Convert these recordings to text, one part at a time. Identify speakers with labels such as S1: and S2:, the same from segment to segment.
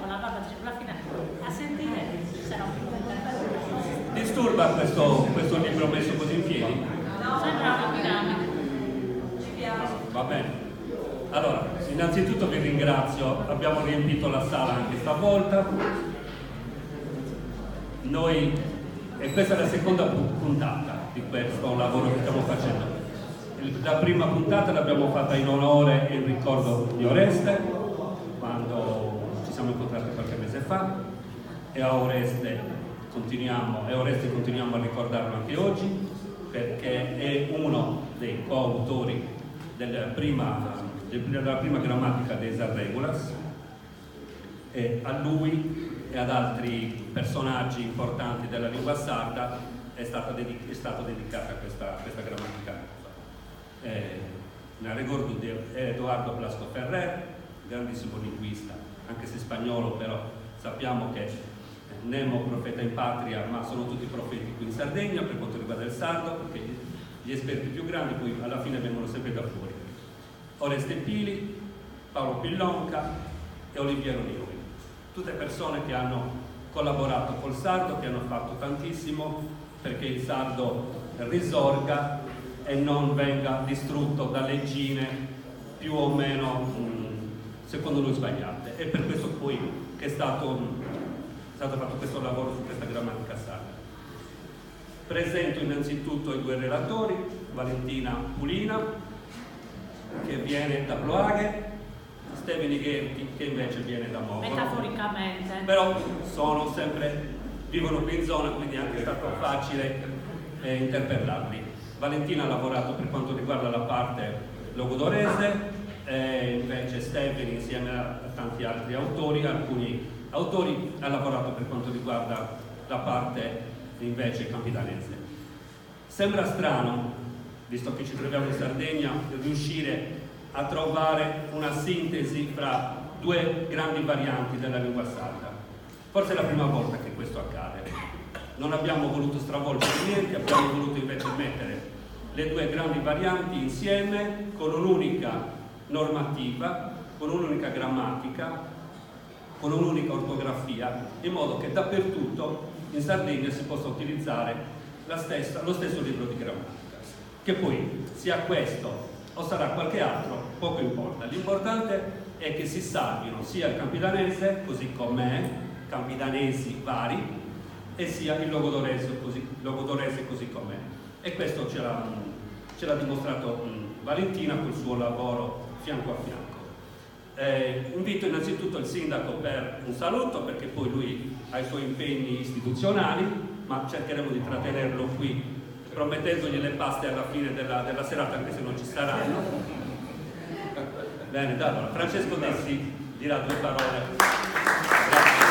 S1: con la barba, dice, alla fine a sentire sarà un po'
S2: Disturba questo libro messo così in piedi?
S1: No. Sembra una piramide.
S3: Ci piace.
S2: Va bene. Allora, innanzitutto vi ringrazio, abbiamo riempito la sala anche stavolta. Noi, e questa è la seconda puntata di questo lavoro che stiamo facendo. La prima puntata l'abbiamo fatta in onore e in ricordo di Oreste, quando ci siamo incontrati qualche mese fa, e a Oreste continuiamo, e Oreste continuiamo a ricordarlo anche oggi, perché è uno dei coautori della prima grammatica dei Regulas, e a lui e ad altri personaggi importanti della lingua sarda è stata dedicata questa grammatica nuova. Mi ricordo di Edoardo Blasco Ferrer, grandissimo linguista, anche se spagnolo, però sappiamo che nemo propheta in patria, ma sono tutti profeti qui in Sardegna per quanto riguarda il sardo, perché gli esperti più grandi poi alla fine vengono sempre da fuori. Oreste Pili, Paolo Pillonca e Oliviero Nioi, tutte persone che hanno collaborato col sardo, che hanno fatto tantissimo perché il sardo risorga e non venga distrutto da leggine più o meno, secondo noi, sbagliate. E per questo poi che è stato fatto questo lavoro su questa grammatica sarda. Presento innanzitutto i due relatori, Valentina Pulina, che viene da Ploaghe, Steveni Gherti, che invece viene da Mogoro.
S1: Metaforicamente.
S2: Però vivono qui in zona, quindi è anche stato facile interpellarli. Valentina ha lavorato per quanto riguarda la parte logudorese, e invece Steveni, insieme a tanti altri autori, alcuni autori, ha lavorato per quanto riguarda la parte invece campidanese. Sembra strano, visto che ci troviamo in Sardegna, riuscire a trovare una sintesi fra due grandi varianti della lingua sarda. Forse è la prima volta che questo accade. Non abbiamo voluto stravolgere niente, abbiamo voluto invece mettere le due grandi varianti insieme con un'unica normativa, con un'unica grammatica, con un'unica ortografia, in modo che dappertutto in Sardegna si possa utilizzare lo stesso libro di grammatica. Che poi sia questo o sarà qualche altro, poco importa. L'importante è che si salvino sia il campidanese, così com'è, campidanesi vari, e sia il logudorese così com'è. E questo ce l'ha dimostrato Valentina col suo lavoro fianco a fianco. Invito innanzitutto il sindaco per un saluto, perché poi lui ha i suoi impegni istituzionali, ma cercheremo di trattenerlo qui, promettendogli le paste alla fine della serata, anche se non ci saranno. Bene, dai, allora, Francesco Dessì dirà due parole. Grazie.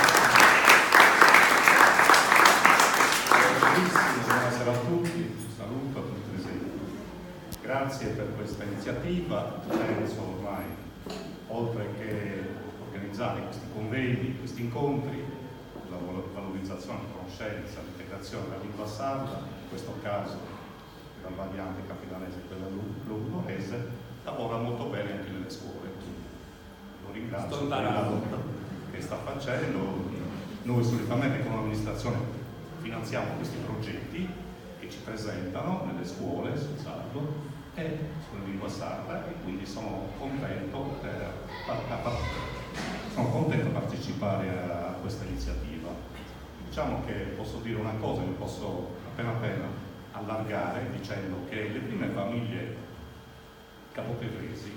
S4: Buonasera a tutti, un saluto a tutti i presenti. Grazie per questa iniziativa. Penso ormai, oltre che organizzare questi convegni, questi incontri, la valorizzazione, la conoscenza, l'integrazione della lingua sarda, in questo caso la variante campidanese e quella logudorese, lavora molto bene anche nelle scuole. Lo ringrazio
S2: Sto
S4: per il
S2: imparando.
S4: lavoro che sta facendo. Noi solitamente come amministrazione finanziamo questi progetti che ci presentano nelle scuole sul sardo e sulla lingua sarda, e quindi sono contento, per, a, a, sono contento di partecipare a questa iniziativa. Diciamo che posso dire una cosa, mi posso appena appena allargare dicendo che le prime famiglie capoterresi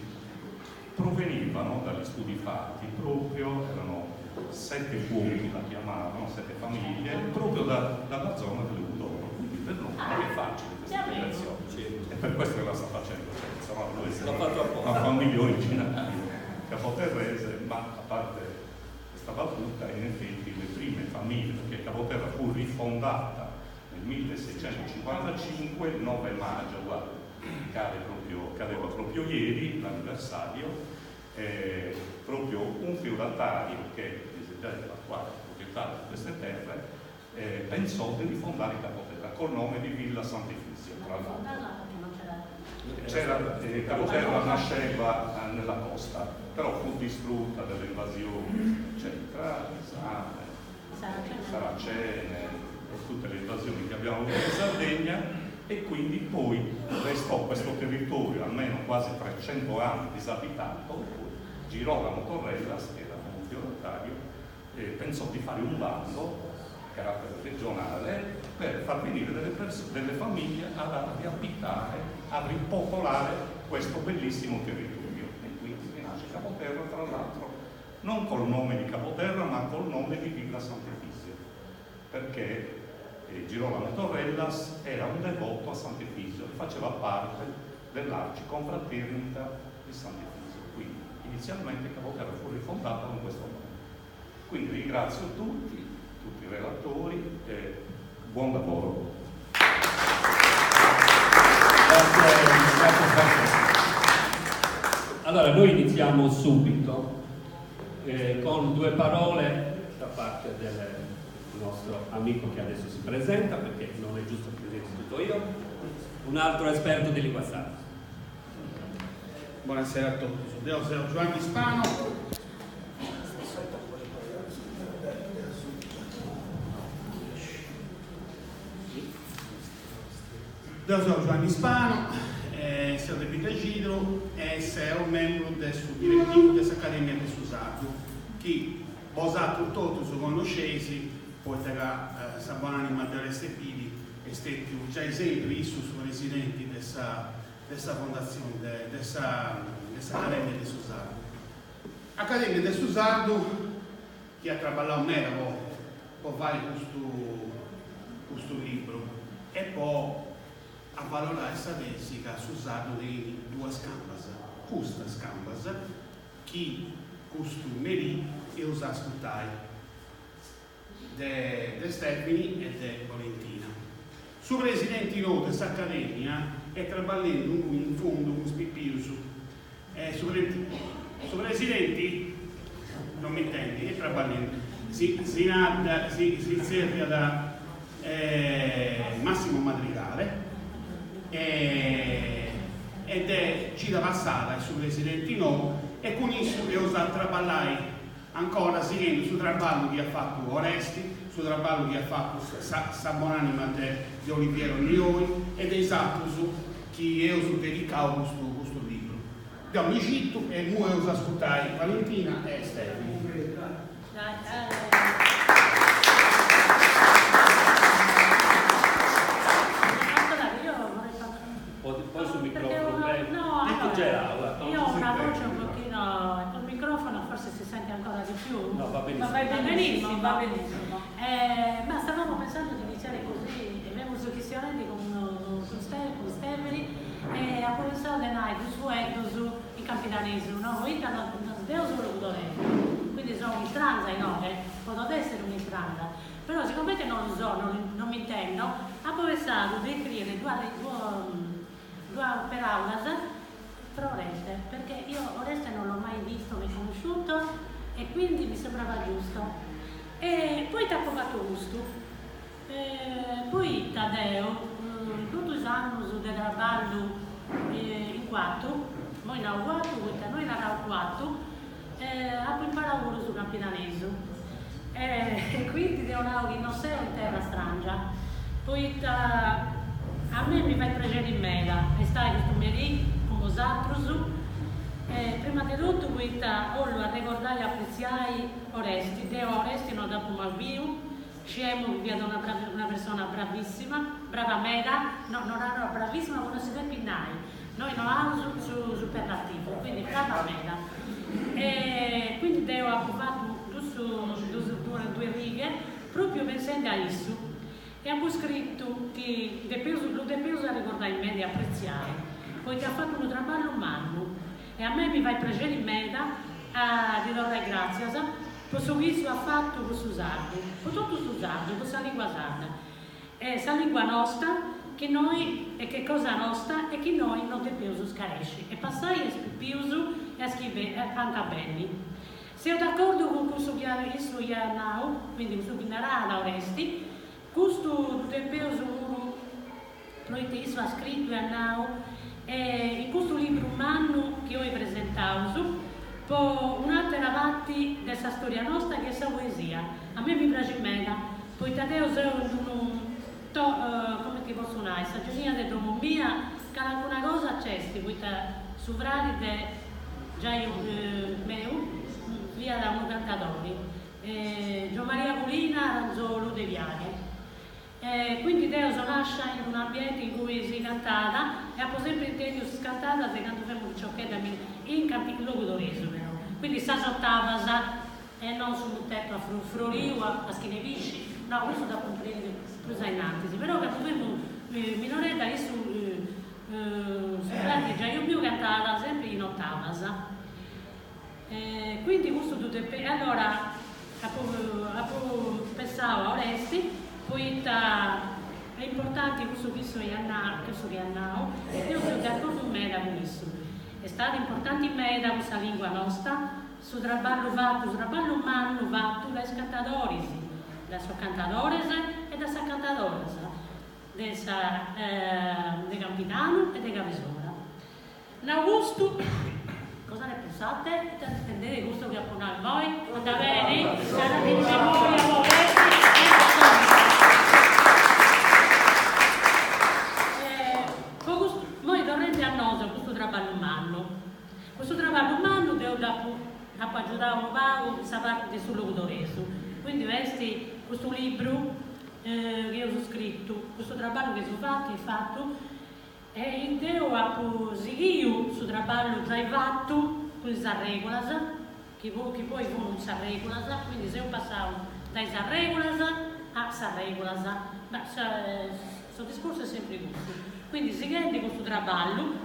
S4: provenivano dagli studi fatti, proprio erano 7 cuochi, la chiamavano, 7 famiglie, proprio dalla zona delle Udoro, quindi per noi non è facile questa
S1: Sì,
S4: integrazione.
S2: Sì.
S4: E per questo che la sta facendo, lui è
S2: L'ho fatto apposta.
S4: una famiglia originaria capoterrese, ma a parte questa battuta, in effetti le prime famiglie, perché Capoterra fu rifondata nel 1655, il 9 maggio, guarda, cadeva proprio ieri l'anniversario, proprio un feudatario che desiderava l'attuale proprietario di queste terre, pensò di rifondare Capoterra col nome di Villa Sant'Efisio, tra l'altro. C'era, Capoterra nasceva nella costa, però fu distrutta dalle invasioni, eccetera. Saracene e tutte le invasioni che abbiamo avuto in Sardegna e quindi poi restò questo territorio almeno quasi 300 anni disabitato, poi Girolamo Torrellas, che era un feudatario, eh, pensò di fare un bando a carattere regionale per far venire delle, delle famiglie a riabitare, a ripopolare questo bellissimo territorio. E quindi nasce Capoterra, tra l'altro, non col nome di Capoterra, ma col nome di Villa Sant'Efisio, perché eh, Girolamo Torrellas era un devoto a Sant'Efisio e faceva parte dell'arciconfraternita di Sant'Efisio. Quindi inizialmente Capoterra fu rifondata con questo nome. Quindi ringrazio tutti, tutti i relatori e buon lavoro.
S2: Grazie, grazie Francesco. Allora, noi iniziamo subito eh, con due parole da parte del nostro amico che adesso si presenta, perché non è giusto che presenti tutto io, un altro esperto di lingua sarda.
S5: Buonasera a tutti, deo seo Giovanni Spano. Deo seo Giovanni Spano, eh, seo de Biddacidru e seo membru de su direttivu de s'Academia de su Sardu, chi bosatrus totus connosceis poita ca eh, sa bonanima de Oreste Pili est stetiu giai sempri issu su presidenti de sa de sa fondatzioni de de sa de s'Academia de su Sardu. Academia de su Sardu chi at traballau meda po po fai custu custu libru e po avalorai sa tesi ca su sardu tenit duas cambas, custas cambas chi custu merì eus a ascurtai de de Stefini e de Valentina. Su presidenti nou de s'Academia est traballendu in fundu cun is pipius e su su presidenti non m'intendit est traballendu si si narat si si zerriat Massimo Madrigale e de cida passada est su presidenti nou e cun issu eus a traballai ancora sighendu su traballu chi at fatu Oresti, su traballu chi at fatu sa sa bonanima de de Oliviero Nioi e de is atrus chi eus dedicau custu custu libru. Deu mi citu e imui eus a ascurtai Valentina e Stefani.
S2: Poi sul microfono, no,
S1: allora, io ho una voce un pochino, col microfono forse si sente ancora di più.
S2: No, va benissimo.
S1: Va benissimo, va benissimo. Eh, ma stavamo pensando di iniziare così, abbiamo chistionendi con, con, Ste, con Stefani e apo pensau de nai dus fueddus in campidanesu, no? Poita no, deo so logudoresu, quindi sono un'istranza inoghe, podo essere un'istranza, però siccome non lo so, non, non mi intendo, apo pensadu de iscriere duas, duas peraulas pro Oreste, perché io Oreste non l'ho mai visto né conosciuto e quindi mi sembrava giusto. E poita apo fatu custu, poita deo in totu is annus de traballu in Cuartu, moi nau Cuartu poita noi naraus Cuartu, apu imparau puru su campidanesu e quindi deu nau chi non seu in terra strangia, poita a mei mi fait prexeri meda a istai custu merì cun bosatrus, prima de totu poita 'ollu arregordai e apretziai Oresti, deu a Oresti no dd'apu mai biu, Sciemu chi fiat una una persona bravissima, brava meda, no no naro bravissima po no si depit nai, noi no aus su superlativu, quindi brava meda. E quindi deu apu fatu dus dus duas righe propriu pensendi a issu e apu scritu chi depeus lu depeus arregordai meda e apretziai, poita at fatu unu traballu mannu E a mei mi fait prexeri meda a ddi torrai gràtzias po su chi issu at fatu po su sardu, po totu su sardu, po sa lìngua sarda. E sa lìngua nosta chi noi e ch'est cosa nosta e chi noi no depeus scaresci e passai a is pipius e a is chi ant a benni. Seu d'acordu cun cussu chi issu iat nau, quindi cun su chi naràt Oresti, custu ddu depeus puru proite issu at scritu e at nau, e in custu libru mannu chi oi presentaus. Po un'àtera parti de sa stòria nosta chi est sa poesia. A mei mi praxit meda, poita deu seu in unu, to, cumenti potzu nai, sa genia de domu mia, calancuna cosa nc'est, poita su fradi de giaju meu fiat unu cantadori, Giommaria Pulina Aranzolu de Piaghe. E quindi deo so nascia in unu ambiente in cui si cantat e apo sempre intendiu sas cantadas de candu femu piciochedda in campi logudoresu però, quindi sas otavas e non su mutetu a froriu a schina 'e pisci, no cussu dd'apo cumprendiu prus a innantis, però candu femu minoredda issu su fradi de giaju miu cantat sempri in otavas. E quindi custu ddu depe allora apu apu pensau a Oresti poita est importanti cussu chi issu iat nau cussu chi at nau e deu seu de acordu meda cun issu. Est stadu importanti meda po sa lingua nosta su traballu fatu su traballu mannu fatu dae is cantadoris, dae sos cantadores e dae sas cantadoras de sa de Campidanu e de Cabisubra. Nau custu, cosa ne pensate? Ita nd'intendede custu chi apu nau immoi? Andat beni? Andat in memoria po Oresti e po custu, immoi torrendi a nosu a custu traballu mannu. Custu traballu mannu deu dd'apu apu agiudau unu pagu in sa parti de su logudoresu, quindi est custu libru chi eus scritu, custu traballu chi eus fatu fatu E deu apu sighiu su traballu giai fatu cun is arregulas, chi chi poi funt sas regulas, quindi seu passau dae is arregulas a sas regulas, ma su discursu est sempri cussu. Quindi sighendi custu traballu,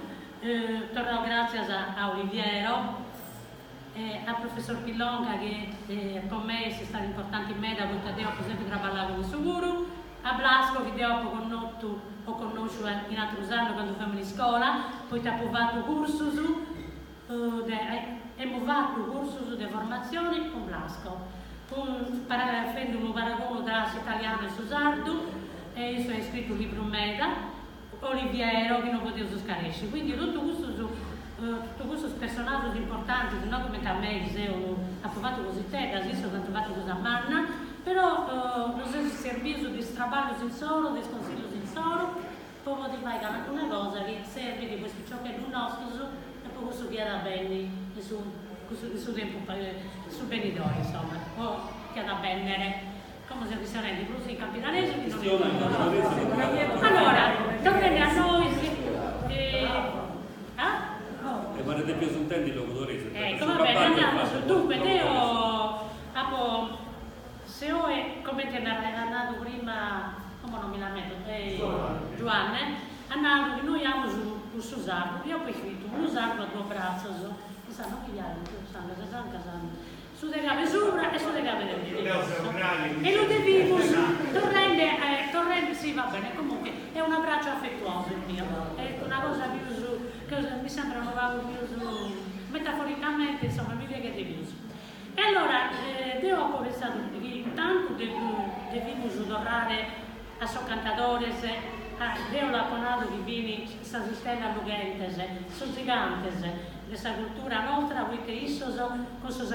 S1: torrau gratzias a Oliviero e a professor Pillonca chi po mei est stadu importanti meda poita deu apu sempri traballau cun issu puru, A Blasco chi deo apo connotu o connosciu in atrus annus candu femu in iscola, poita apu fatu cursus de emu fatu cursus de formatzioni cun Blasco, cun fendi unu paragonu tra s'italianu e su sardu e issu at scritu librus meda, Oliviero chi no podeus scaresci, quindi totu custus totu custus personaggius importantis, no cumenti a mei chi seu apu fatu cositeddas, issus ant fatu cosa manna, però nos seus serbius de is traballus insoru, de is consillus insoru, po podi fai calincuna cosa chi serbit po is piciocheddus nostus e po cussu chi at a benni in su in su tempus in su benidori insoma, o chi at a bennere. Como seu chistionendi prus in campidanesu chi non in logudoresu. Allora, torrendi a nois, ah?
S2: E ma ne depius intendi in logudoresu.
S1: Ecco, va bene, andamus. Dunque, deo apo, se oe, comente at nadu prima, como non mi l'ammento, Giuanne, at nadu chi noi amus cussu sardu, io apo iscritu unu sardu a duos bratzos, insa non mi piaghet prus, sas ancas Su de cabe subra e su de cabe de E lu devimus torrende torrende si va bene comunque è un abbraccio affettuoso il mio est una cosa pius mi sembra unu pagu pius metaforicamente insomma mi piaghet de pius e allora deo apo pensadu chi tantu devimus torrare a sos cantadores a deo l'apo nadu chi fin sas istellas lughentes sos zigantes de sa cultura nostra poite issos cun sa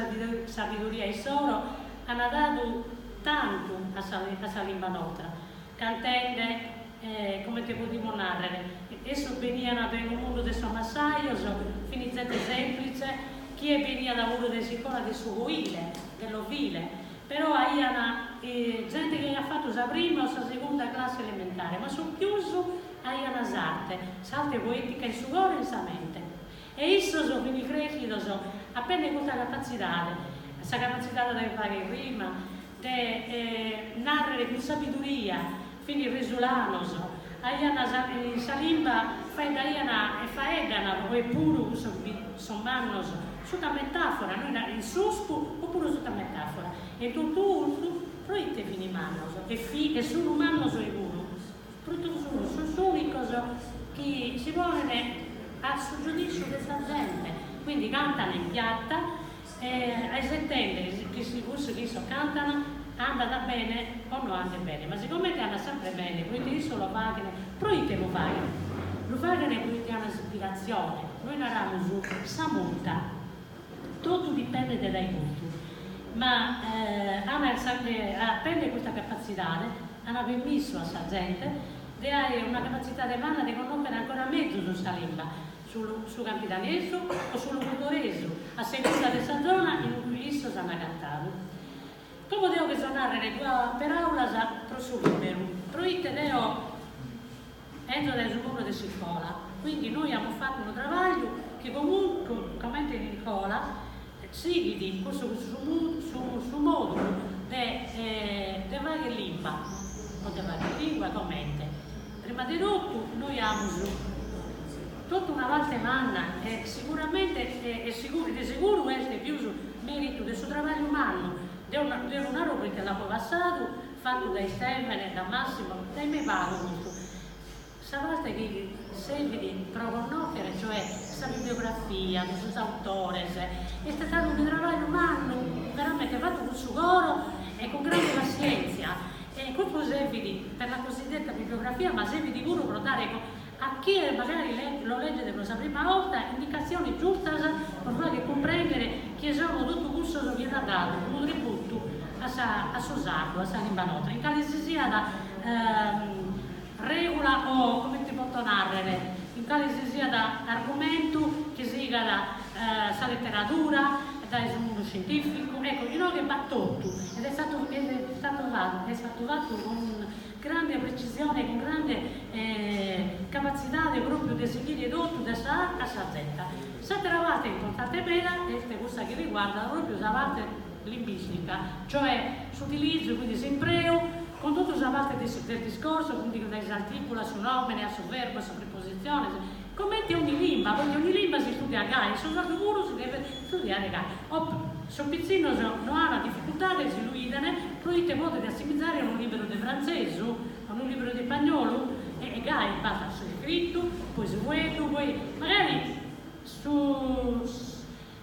S1: sabiduria issoro an dadu tantu a sa a sa limba nostra cantende comente podimus narrere issos benian dae unu mundu de sos massajos fin zente semplice chie beniat puru de s'iscola de su coile dell'ovile però aian zente chi aiat fatu sa prima o sa segunda classe elementare ma su pius aian s'arte s'arte poetica in su coro e in sa mente E issos fin crèschidos apende custa capatzidade, sa capatzidade de fagher rima, de nàrrere cun sabiduria, fin risulanos, aian sa sa limba faeddaian e faeddan oe puru cussos chi son mannos suta metafora, noi in suspu opuru suta metafora. E totu custu proite fin mannos e fi e sun mannos oe puru Proite sun sos unicos chi si ponen a su giudisciu de sa zente, quindi cantan in piatta e aisettende chi si cussu chi issos cantan andat bene o no andet bene, ma sigomente andat sempre bene proite issos lo faghen, proite lu faghen? Lu faghen proite an s'ispiratzione, nois naramus sa muta. Totu dipendet dae custu. Ma an a tènnere custa capatzidade, an permissu a sa zente de àere una capatzidade manna de connòschere ancora mezus sa limba, su su campidanesu o su logudoresu, a segunda de sa zona in ue issos an agatadu. Como deo cherzo nàrrere duas peràulas pro su lìberu, proite deo 'enzo dae su mundu de s'iscola, quindi nois amus fatu unu trabagliu chi comunque, comente in iscola, sighit cussu su su modu de de fagher limba, o de fagher lingua, comente. Prima de totu nois amus totu una parte manna e siguramente e siguru de seguru est pius meritu de su trabagliu mannu, deo deo lu naro proite l'apo passadu, fatu dae Istevene, da Massimo, dae me pagu custu, sa parte chi servit pro connoschere, cioè sa bibliografia, sos autores, est istadu unu trabagliu mannu, veramente fatu cun su coro e cun grande passientzia, e custu servit per la cosiddetta bibliografia, ma servit puru pro dare a chie magari lo legget pro sa prima 'olta indicatziones giustas pro fagher cumprendere chie sono totu cussos chi ant dadu unu tributu a sa a su sardu, a sa limba nostra, in cale si siat regula o, comente poto narrere, in cale si siat argumentu chi sigat sa leteradura, dae su mundu scientificu, ecco, inoghe b'at totu, ed est statu est statu fatu est statu fatu cun grande precisione, cun grande capatzidade propriu de sighire totu de sa A a sa Z. S'atera parte importante meda est cussa chi riguardat propriu sa parte limbistica, cioè s'utilizu, quindi s'impreu, cun totu sa parte de del discorso, quindi dae s'articulu a su nomene, a su verbu, a sas prepositziones, comente ogni limba, poite ogni limba si istudiat gai e su sardu puru si devet istudiare gai. O sos pitzinnos no an dificultade si lu 'iden, proite podet assimizare a unu liberu de frantzesu, a unu liberu de ispagnolu, e gai bastat su iscritu, poi su fueddu, poi magari su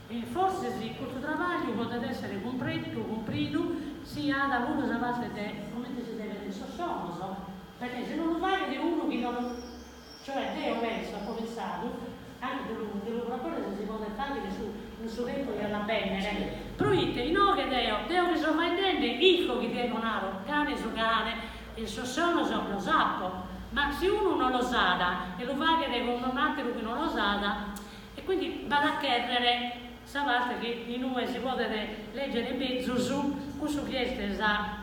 S1: E forsis custu trabagliu podet essere cumpretu, cumpridu, si at puru sa parte de comente si devet sos sonos, perché si non lu faghet unu chi non, cioè deo penso, apo pensadu, anche de lu de lu proporre si si podet faghere su in su tempus chi at a bennere, proite inoghe deo, deo chi so faeddende isco chi deo naro cane su cane, e sos sonos los apo, ma si unu non los at e lu faghet cun un'ateru chi non los at, E quindi b'at a chèrrere sa parte chi in ue si podet lègere mezus cussu chi est sa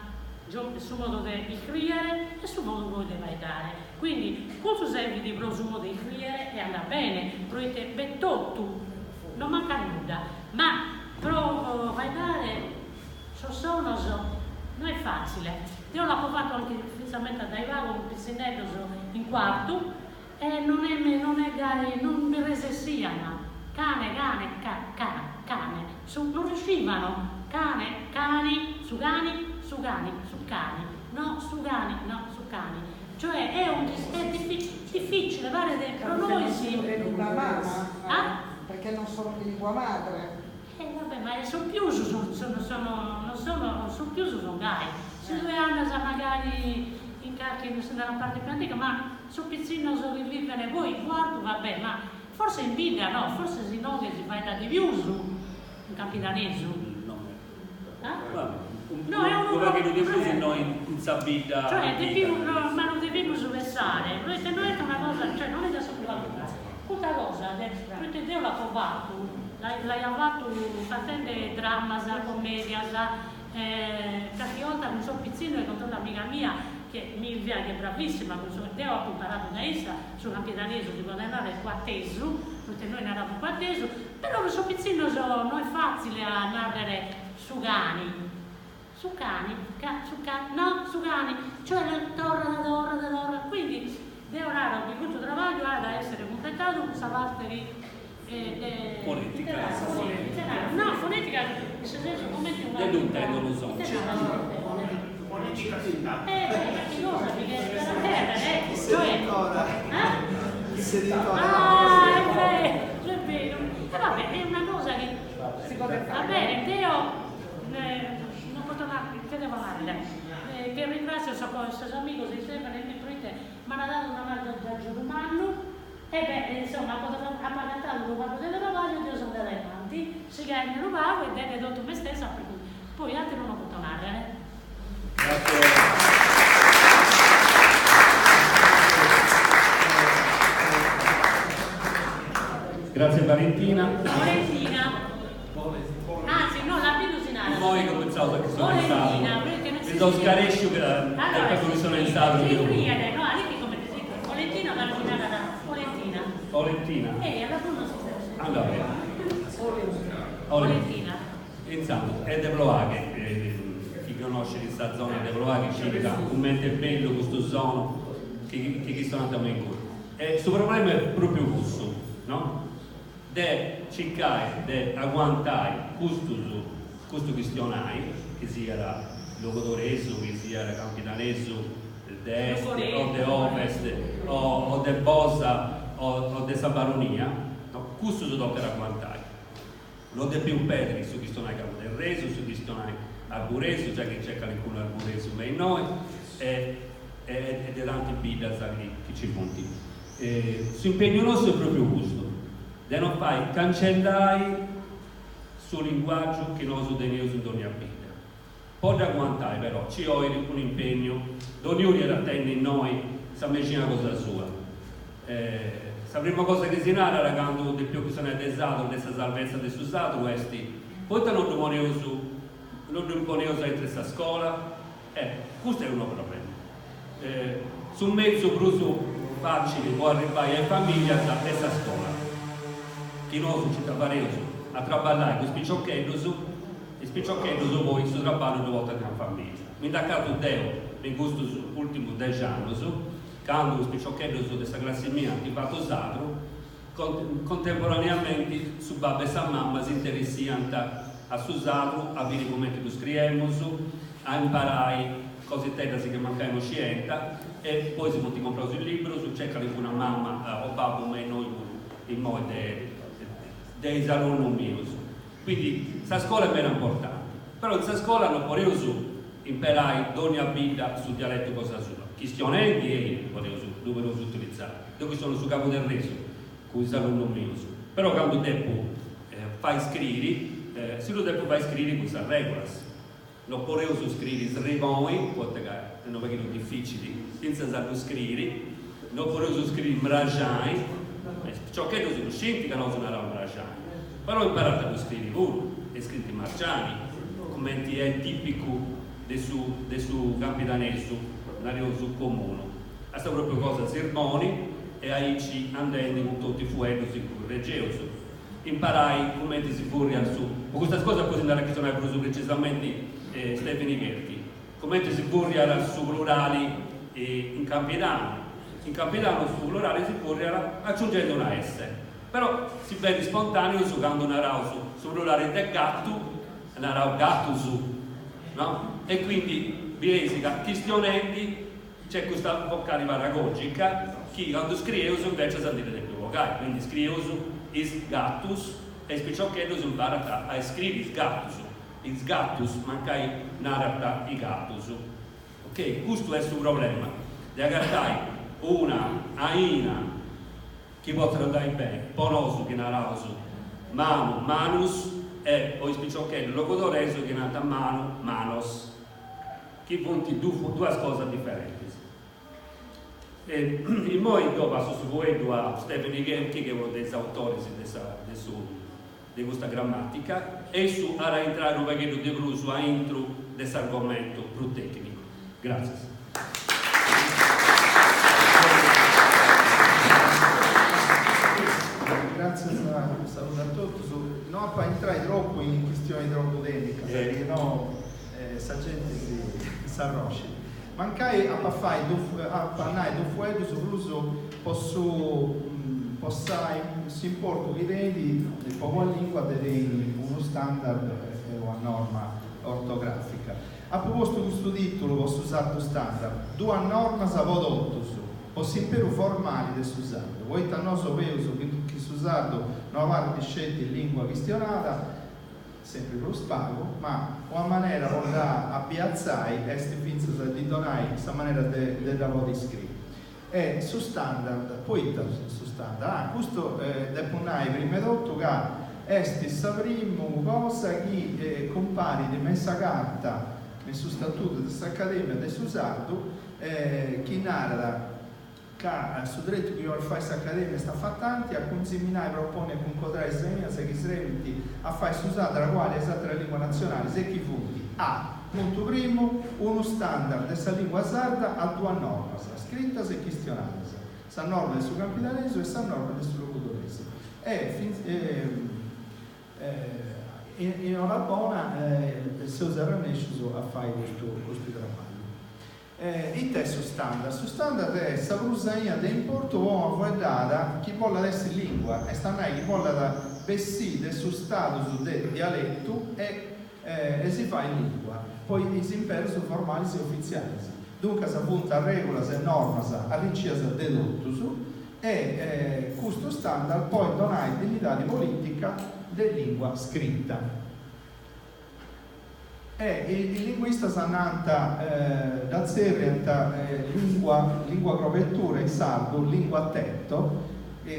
S1: su modu de iscrìere e su modu poi de faeddare. Quindi custu servit pro su modu de iscrìere e andat bene, proite b'est totu, non mancat nudda, ma pro faeddare sos sonos no est fàtzile. Deo l'apo fatu anche fintzamente dae pagu cun pitzinneddos in Cuartu E non est non est gai, non bi resessian, cane cane ca ca cane, su non riuscivano, cane cani, su cani, su cani, su cani, no su cani, no su cani. Cioè è un è difficile, paret pro
S6: Perché non
S1: nois.
S6: sono di lingua mamma?
S1: Ah?
S6: Perché non sono di lingua madre.
S1: E vabbè, ma su pius sono sono non sono su pius sun gai. Si tue andas magari in carchi nella parte più antica, ma sos pitzinnos chi viven poi in Cuartu va bè, ma forse in bidda no, forse si inoghe si faeddat de pius in campidanesu.
S2: No.
S1: Ah? No, è unu
S2: Unu pagheddu de pius no in sa bidda
S1: Cioè
S2: antica.
S1: depimus no, ma lu devimus pensare, proite no est una cosa, cioè non est da sottovalutare. Custa cosa, proite deo l'apo fatu, L'aia fatu fatende drammas, commedias, carchi 'olta cun sos pitzinnos e cun totu amiga mia, chi Milvia chi est bravissima cun su, deo apo imparadu dae issa su campidanesu, si podet narrer cuatesu, proite nois naramus cuatesu, però cun sos pitzinnos no est fatzile a narrer su cani, su cani, ca, su ca, no, su cani, cioè torrat, torrat, torrat, quindi deo naro chi custu trabagliu at a essere cumpletadu cun sa parte chi de
S2: Fonetica.
S1: No, fonetica in su sensu comente una
S2: De ddu intendo lu sonu.
S1: Ite naras?
S5: Fonetica sintattica.
S1: Eh, beh, carchi cosa bi cheret cherrer,
S7: Chi si
S1: cioè
S7: ricorda?
S1: Eh?
S7: Chi si ricorda?
S1: Ah, è vero, è vero. E vabbè, è una cosa che
S6: Si podet
S1: va
S6: fagher.
S1: bene, deo non poto narrer, ite devo narrer, che ringrazio sos amigos e Stefano e me proite m'an dadu una manu de agiudu mannu E beh, insomma, apo apo agatadu unu pagu de trabagliu e deo so andada innanti. avanti, sighende unu pagu e dende totu me stessa per cui poi ateru non poto narrere.
S2: Grazie Valentina.
S1: Valentina. Anzi, no, ladinu si narat.
S2: Immoi cumentzaus a chistionai in sardu.
S1: Valentina, perché non
S2: Mi
S1: si
S2: seu
S1: scriet.
S2: scaresciu ca deu chistionai in sardu.
S1: Si scriet, no, lì come si scriet. Valentina, ma si narat Valentina.
S2: Valentina.
S1: Eh, alla fine non si sa.
S2: Anda bene.
S1: Valentina.
S2: Intzandus, est de Ploaghe, chi connoscit sa zona de Ploaghe scit ca cumenti est bellu custu sonu chi chistionant me inguni. E su problema est propriu cussu, no? De circai de aguantai custus, custu chistionai, chi siat logudoresu, chi siat campidanesu de est o de ovest o de Bosa o de sa Baronia, no? Cussu si tocat aguantai. No depius perdi su chistionai cabuderresu, su chistionai arburesu, giai chi nc'est calincunu arburesu me innoi, e e de tanti biddas chi ci funt. S'impegnu nostru est propriu custu, de no fai cancellai su linguàgiu chi nosu teneus in dònnia bidda. Po dd'aguantai però ci 'olit un'impegnu, donniunu at a tenni innoi sa mexina cosa sua. Sa prima cosa chi si narat candu depius chistionai de sardu, de sa salvezza de su sardu est, poita no ddu poneus, no ddu imponeus aintru 'e sa scola? Eh, custu est unu problema. Su mezu prus facili po arribbai a is familias est sa scola. Chi nosu nci dda fareus a traballai cun is piciocheddus, is piciocheddus poi su traballu ddu portant in familia. Mi nd'acatu deu in custus urtimus dexi annus, candu is piciocheddus de sa classi mia ant fatu sardu, contemporaneamenti su babbu e sa mamma s'interessiant a su sardu, a biri cumenti ddu scriemus, a imparai cositeddas chi mancai no scienta e poi si funt compraus is librus, nc'est calincuna mamma o babbu me innoi puru immoi de de is alunnus mius. Quindi sa scola est meda importanti, però in sa scola no podeus imperai dònnia bidda su dialetu cosa sua, chistionendi ei podeus ddu podeus utilizai, deu chistionu su cabuderresu cun is alunnus mius, però candu depu fai scriri si ddu depu fai scriri cun is arregulas, no podeus scriri sriboi, poita ca est unu pagheddu dificili fintzas a ddu scriri, no podeus scriri mraxai, is piciocheddus ddu scint ca nosu naraus mraxai, però imparant a ddu scriri puru e scrint margiani, cumenti est tipicu de su de su campidanesu, nareus comunu. A sa propriu cosa sirboni e aici andendi cun totu is fueddus chi curregeus. Imparai cumenti si furriat su. Po custas cosas poi si nd'at a chistionai prus precisamenti Stevini Cherchi. Cumenti si furriat su plurali in Campidanu. In Campidanu su plurali si furriat aciungendi una esse. Però si benit spontaneu su candu naraus su plurali de gatu, naraus gatus, no? E quindi bieis ca chistionendi Nc'est custa vocali paragogica chi candu scrieus invecias ndi dda depius bogai, quindi scrieus is gatus e is piciocheddus imparant a scriri is gatus, is gatus mancai narant i gatus. Ok, custu est su problema, de agatai una aina chi potzat andai beni po nosu chi naraus manu, manus e po is piciocheddus logudoresus chi nant manu, manos. chi funt duas cosas diferentis. E immoi deu passu su fueddu a Stevini Cherchi, chi est unu de is autoris de sa de su de custa grammatica, e issu at a intrai unu pagheddu de prus a intru de s'argomentu prus tecnicu. Gratzias.
S7: Gratzias, saludu a totus. No apu a intrai tropu in chistioni tropu tecnicas, chi no Sa genti si s'arroscit. Mancai apu a fai apu a nai dus fueddus prus po su po sa s'importu chi tenit po una lingua de tenni unu standard e una norma ortografica. Apu postu custu titulu po su sardu standard, duas normas po totus, po s'imperu formali de su sardu, poita nosu obeus chi su sardu no abarrit sceti lingua chistionada, sempri prus pagu, ma una manera po dda abiatzai est fintzas a ddi donai sa manera de de dda podi scriri. E su standard, poita su standard? Ah, custu depu nai prima 'e totu ca. Est sa primu cosa chi cumparit me in sa carta, me in su statutu de s'Academia de su Sardu, chi narat ca su tretu chi 'olit fai s'Academia est afatanti a cunziminai, proponni e cuncodrai is ainas chi srebint a fai su sardu aguali a is àteras lìnguas natzionalis e chi funt, a. Puntu primu, unu standard de sa lìngua sarda a duas normas, scritas e chistionadas, sa norma de su campidanesu e sa norma de su logudoresu. E in ora bona seus arrennèscius a fai custu custu traballu. Ita est su standard? Su standard est sa prus aina de importu po una fueddada chi bollat essi lingua, est a nai chi bollat bessì de su status de dialetu e e si fai lingua, po is imperus formalis e ufitzialis. Duncas funt arregulas e normas arricias de totus e custu standard podit donai dignidadi politica de lingua scrita. E is linguistas nant, dda tzerriant lingua, lingua crobetura in sardu, lingua tetto,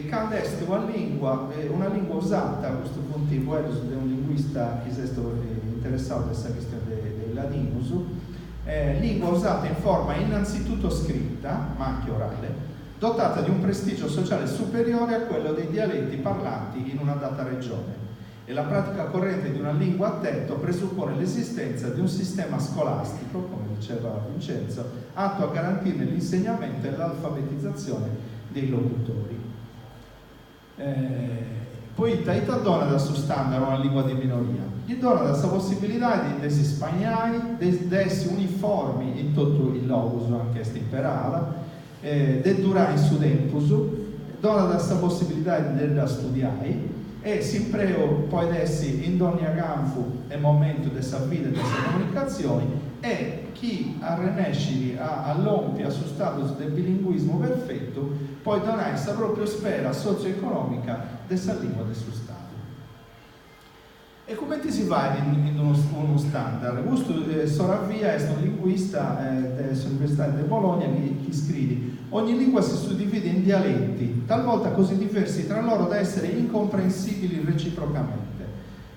S7: candu est una lingua, una lingua usata, custu funt fueddus de unu linguista chi s'est interessau de sa chistioni de is ladinus, lingua usata in forma innanzitutto scritta, ma anche orale, dotata di un prestigio sociale superiore a quello dei dialetti parlati in una data regione. E la pratica corrente di una lingua a tetto presuppone l'esistenza di un sistema scolastico, come diceva Vincenzo, atto a garantirne l'insegnamento e l'alfabetizzazione dei locutori. Poita ita donat su standard a una lingua de minoria? Ddi donat sa possibilidadi de si spainai, de essi uniformi in totu is logus anca est imperada, de durai in su tempus, donat sa possibilidadi de dda studiai e s'impreu podit essi in dònnia campu e momentu de sa vida e de sa comunicatzioni e chi arrennescit a lompi a su status de bilinguismu perfetu podit donai sa pròpriu sfera sotziu-econòmica de sa lìngua de su stadu. E cumenti si fait in unu standard? Custu Soravia est unu linguista de s'Universidadi de Bologna chi scriit, Ogni lingua si suddivide in dialetti, talvolta così diversi tra loro da essere incomprensibili reciprocamente.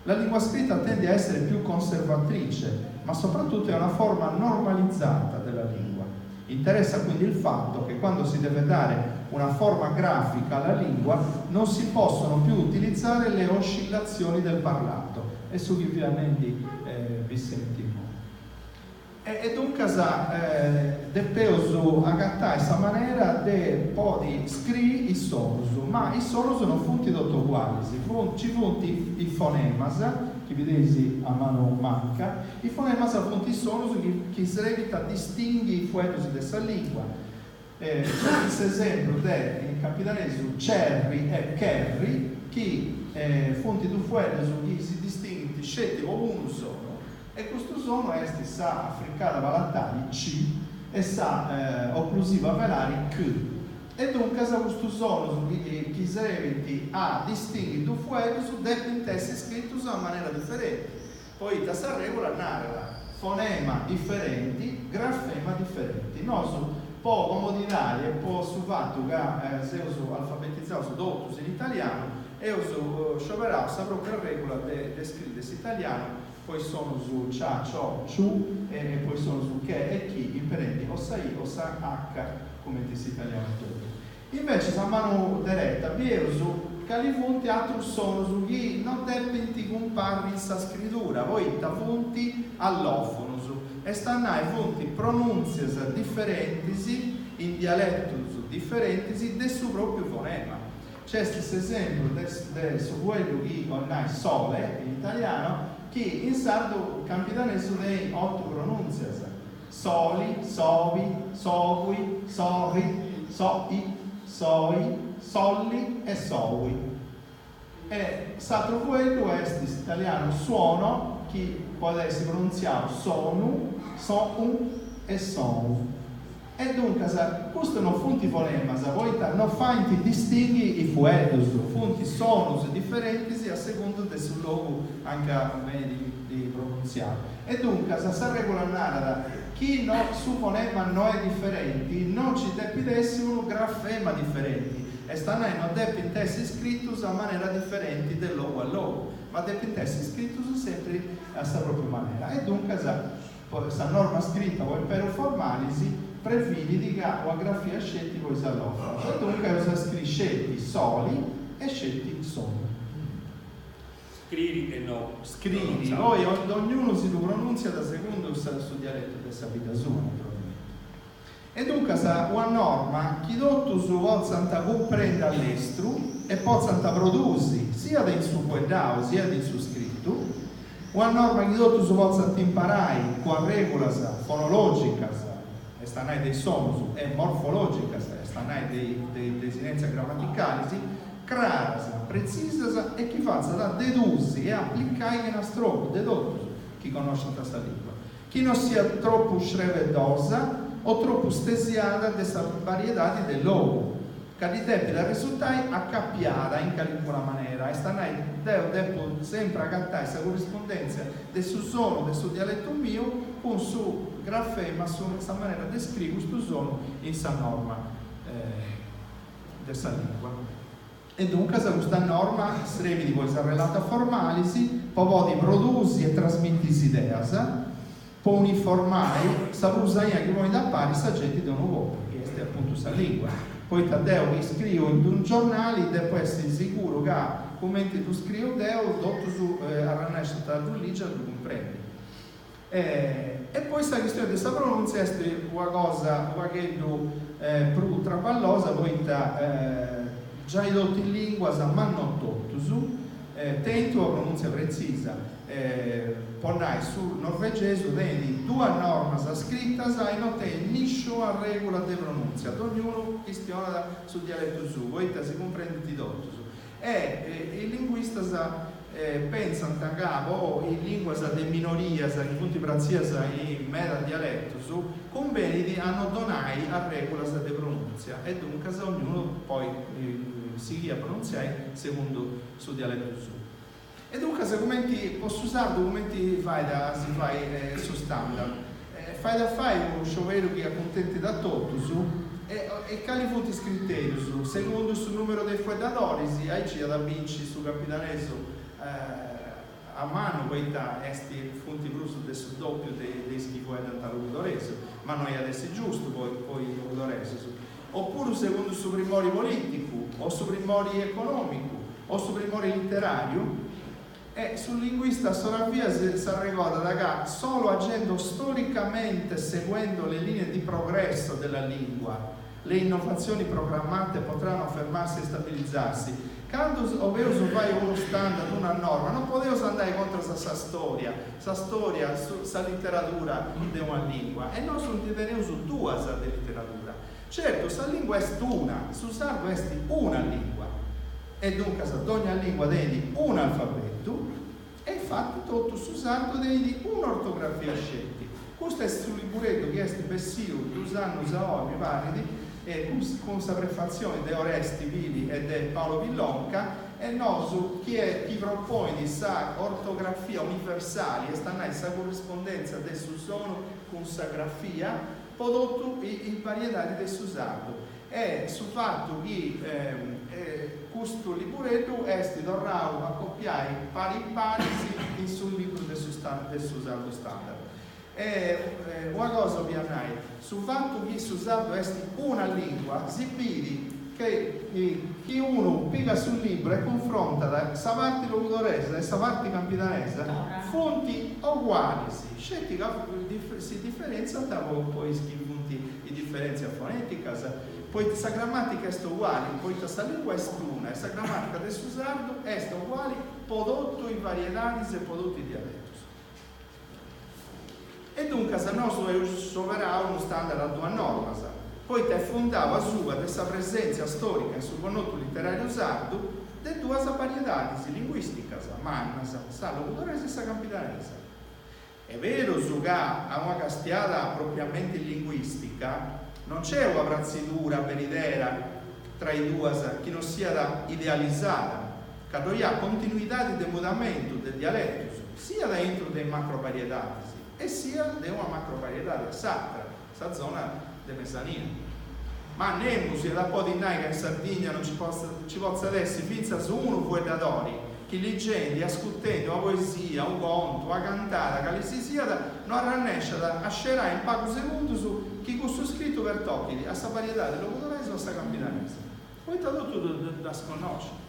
S7: La lingua scritta tende a essere più conservatrice, ma soprattutto è una forma normalizzata della lingua. Interessa quindi il fatto che quando si deve dare una forma grafica alla lingua non si possono più utilizzare le oscillazioni del parlato. E su chi fiat nendi Vicenti imoi. E duncas depeus agatai sa manera de podi scriri is sonus, ma is sonus non funt totu ugualis, nci funt is fonemas, chi bideis a manu manca, Is fonemas funt is sonus chi srebint a distinghi is fueddus de sa lingua. Nc'est s'esempru de, in campidanesu, cerri e cherri, chi funt dus fueddus chi si distinghint sceti po unu sonu, e custu sonu est sa africada palatali c e sa oclusiva velari ch. E duncas custus sonus chi srebint a distinghi dus fueddus depint essi scritus a manera diferenti. Poita sa règula narat, fonema diferenti, grafema diferenti. Nosu, po comodidadi e po su fatu ca seus alfabetizaus totus in italianu, eus scioberau sa pròpria règula de scriri de s'italianu po is sonus cia, cio, ciu e po is sonus che e chi, imperendi o sa i o sa h cumenti in s'italianu etotu. Invecis a manu dereta bieus cali funt atrus sonus chi no depint cumparri in sa scridura poita funt allòfonus, est a nai funt pronùntzias diferentis in dialetus diferentis de su pròpiu fonema. Nc'est s'esempru de su fueddu chi 'olit nai sole in italiano chi in sardu campidanesu tenit otu pronùntzias. Soli, sobi, sobui, sorri, so'i, soi, solli e soui. E s'atru fueddu est s'italianu suono chi podit essi pronuntziau sonu, so'u e sou. E duncas custus no funt fonemas poita no faint distinghi is fueddus, funt sonus diferentis a segundu de su logu anca benit pronuntziau. E duncas sa regula narat chi no su fonema no est diferenti no nci depit essi unu grafema diferenti. Est a nai no depint essi scritus a manera diferenti de logu a logu, ma depint essi scritus sempri a sa propriu manera. E duncas sa norma scrita po imperus formalis previdit ca una grafia sceti po is allofonos e duncas eus a scriri sceti soli e sceti sonu.
S2: Scriri e no
S7: Scriri, poi dognunu si ddu pronùntziat segundu su dialetu de sa bidda sua, naturalmenti. E duncas una norma chi totus potzant cumprendi a lestru e potzant produsi siat in su fueddau siat in su scritu, una norma chi totus potzant imparai cun arrègulas fonològicas, est a nai de is sonus, e morfològicas, est a nai de desinèntzias gramaticalis, craras, pretzisas e chi fatzat a dedusi e aplicai chena strobu de totus chi connoscent sa lìngua, chi no siat tropu srebeddosa o tropu stesiada de sa bariedadi de logu, ca ddi depit arresultai acapiada in calincuna manera, est a nai deu depu sempri agatai sa currispundèntzia de su sonu de su dialetu miu cun su grafema, sa manera de scriri custu sonu in sa norma de sa lìngua. E duncas custa norma srebit po is arrelatas formalis, po podi produsi e trasmiti is ideas, po uniformai sa prus aina chi ponit a pari sa genti de unu populu, chi est apuntu sa lìngua. Poita deu chi scriu in unu giornali depu essi siguru ca cumenti ddu scriu deu totus arrennescint a ddu ligi e a ddu cumprendi. E poi sa chistioni de sa pronùntzia est una cosa u' pagheddu prus traballosa poita giai totu is lìnguas, ma no totus, tenint una pronùntzia pretzisa. Po nai, su norvegesu tenit duas normas scritas e no tenit nisciuna règula de pronùntzia, dognunu chistionat su dialetu suu poita si cumprendint totus. E is linguistas pentzant ca po is lìnguas de minorias chi funt pratzias in meda dialetus cumbenit a no donai arrègulas de pronùntzia e duncas ognunu podit sighiri a pronuntziai segundu su dialetu suu. E duncas cumenti po su sardu cumenti fait a si fai su standard? Fait a fai unu scioberu chi acuntentit a totus? E cali funt is criterius? Segundu su numeru de is fueddadoris, aici at a binci su campidanesu a manu poita est funt prus de su dòpiu de is chi fueddant logudoresu, ma no iat essi giustu po is logudoresus. Opuru segundu su primori polìticu o su primori econòmicu o su primori literàriu. E su linguista Soravia s'arregodat ca solo agendo storicamente seguendo le linee di progresso della lingua le innovazioni programmate potranno affermarsi e stabilizzarsi. Candu 'obeus fai unu standard, una norma, non podeus andai contras a sa storia, sa storia, sa literadura de una lingua, e nosu ndi teneus duas de literadura. Certu, sa lingua est una, su sardu est una lingua, e duncas dogna lingua tenit un'alfabetu, e infati totu su sardu tenit un'ortografia sceti. Custu est su libureddu chi est bessiu dus annus a oi, mi parit, cun sa prefatzioni de Oresti Pili e de Paolo Pillonca, e nosu chi est chi proponit sa ortografia universali, est a nai sa currispondèntzia de su sonu cun sa grafia, po totu is variedadis de su sardu. E su fatu chi custu libureddu est torrau a copiai pari paris in su libru de su sardu standard. E una cosa 'olia nai, su fatu chi su sardu est una lingua si bidi chi unu pigat su libru e cunfrontat sa parti logudoresa e sa parti campidanesa funt ogualis, sceti ca si diferentziant po is chi funt is diferentzias foneticas, poita sa gramatica est oguali, poita sa lingua est una e sa gramatica de su sardu est oguali po totu is variedadis e po totu is dialetus. E duncas nosu eus scioberau unu standard a duas normas, poita est fundau asuba de sa presèntzia stòrica in su connotu literàriu sardu de duas bariedadis linguìsticas mannas, sa logudoresa e sa campidanesa. Est berus ca a una castiada propriamenti linguìstica non nc'est una pratzidura beridera tra is duas chi non siat idealizada, ca ddoi at continuidadi de mudamentu de dialetus siat aintru de is macrovariedadis e siat de una macrovariedadi a s'atra, sa zona de mesania. Ma nemus iat a podi nai ca in Sardigna non ci ci potzat essi fintzas unu fueddadori chi ligendi, ascurtendi una poesia, unu contu, una cantada, cali si siat, no arrannèsciat a scerai in pagu segundus chi cussu scritu pertochit a sa variedadi logudoresa o a sa campidanesa. Poita totu ddas connoscint.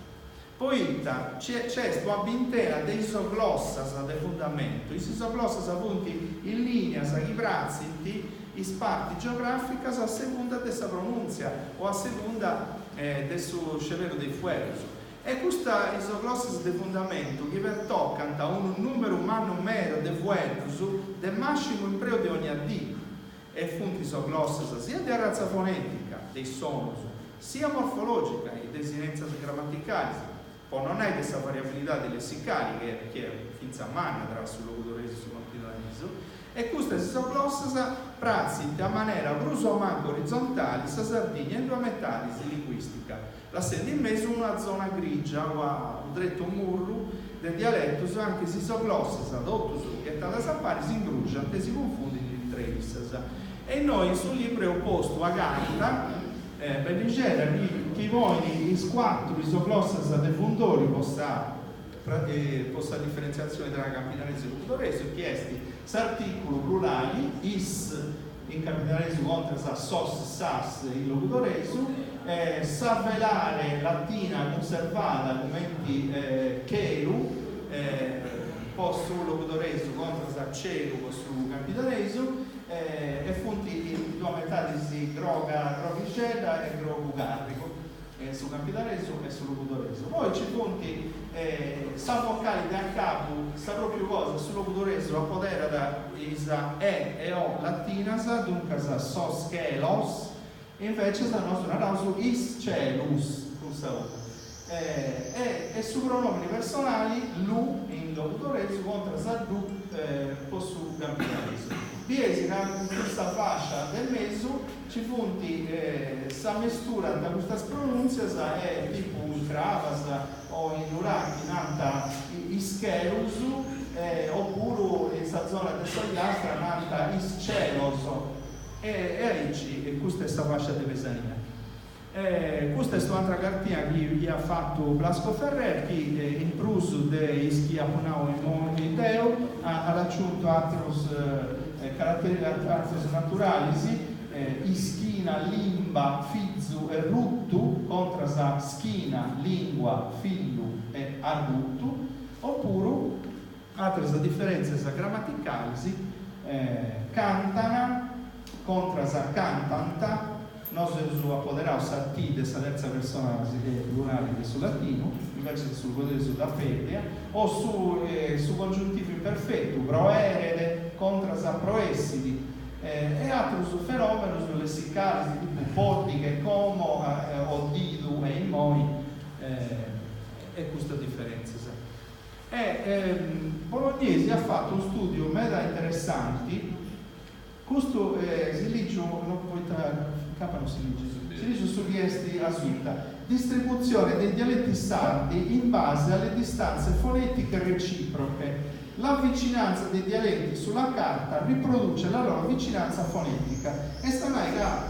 S7: Poita nc'est una bintena de isoglossas de fundamentu. Is isoglossas funt is lìnias chi pratzint is partis geogràficas a segunda de sa pronùntzia o a segunda de su sceberu de is fueddus. E custas isoglossas de fundamentu chi pertocant unu nùmeru mannu meda de fueddus de màssimu impreu de ònnia dì e funt isoglossas siat de arratza fonètica, de is sonus, siat morfològica, is desinèntzias gramaticalis, po no nai de sa variabilidadi lessicali chi est fintzas manna tra su logudoresu e su campidanesu, e custas isoglossas pratzint a manera prus o mancu orizontali sa Sardigna in duas metadis linguìstica, lassendi in mesu una zona grigia o unu tretu murru de dialetus anche is isoglossas totus ghetadas a pari si ingruxant e si cunfundint intre issas. E innoi in su libru eus postu acanta bellixedda chi chi ponit is cuatru isoglossas de fundoriu po sa po sa diferentziatzioni tra campidanesu e logudoresu chi est s'articulu plurali is in campidanesu contras a sos, sas in logudoresu, sa velare latina cunservada cumenti chelu po su logudoresu contras a celu po su campidanesu e funt in duas metadis groga groghixedda e grogu carrigu. Su campidanesu e su logudoresu. Poi ci funt sa vocali de acabu, sa propriu cosa, su logudoresu apoderat is e e o latinas, duncas sos chelos, invecias nosu naraus is celus cun sa u. E e su pronomini personali lu in logudoresu contras a ddu po su campidanesu. Bieis ca in custa fascia de mesu Ci funt s'amesturant custas pronùntzias e tipu in Crabas o in Nurachi nant is chelus opuru in sa zona de s'Ogliastra nant is celos e aici custa est sa fascia de mesania. Custa est un'atra cartina chi iat fatu Blasco Ferrer chi in prus de is chi apu nau immoi deu at aciuntu atrus atrus naturalis, ischina, limba, fizu e rutu contras a schina, lingua, fillu e arrutu, opuru atras diferentzias gramaticalis, cantana contras a cantant, Nosu eus apoderau sa T de sa terza persona plurali de su latinu, invecias su logudoresu dd'at pèrdia, o su su congiuntivu imperfetu, proeret contras a proessit, e atrus fenòmenus lessicalis tipu pòddighe, como, o didu e immoi, e custas diferèntzias. E Bolognesi at fatu unu stùdiu meda interessanti Custu si lìgiu, no poita capa no si ligit, si lìgiu su chi est asuta, Distribuzione dei dialetti sardi in base alle distanze fonetiche reciproche. La vicinanza dei dialetti sulla carta riproduce la loro vicinanza fonetica. Est a nai ca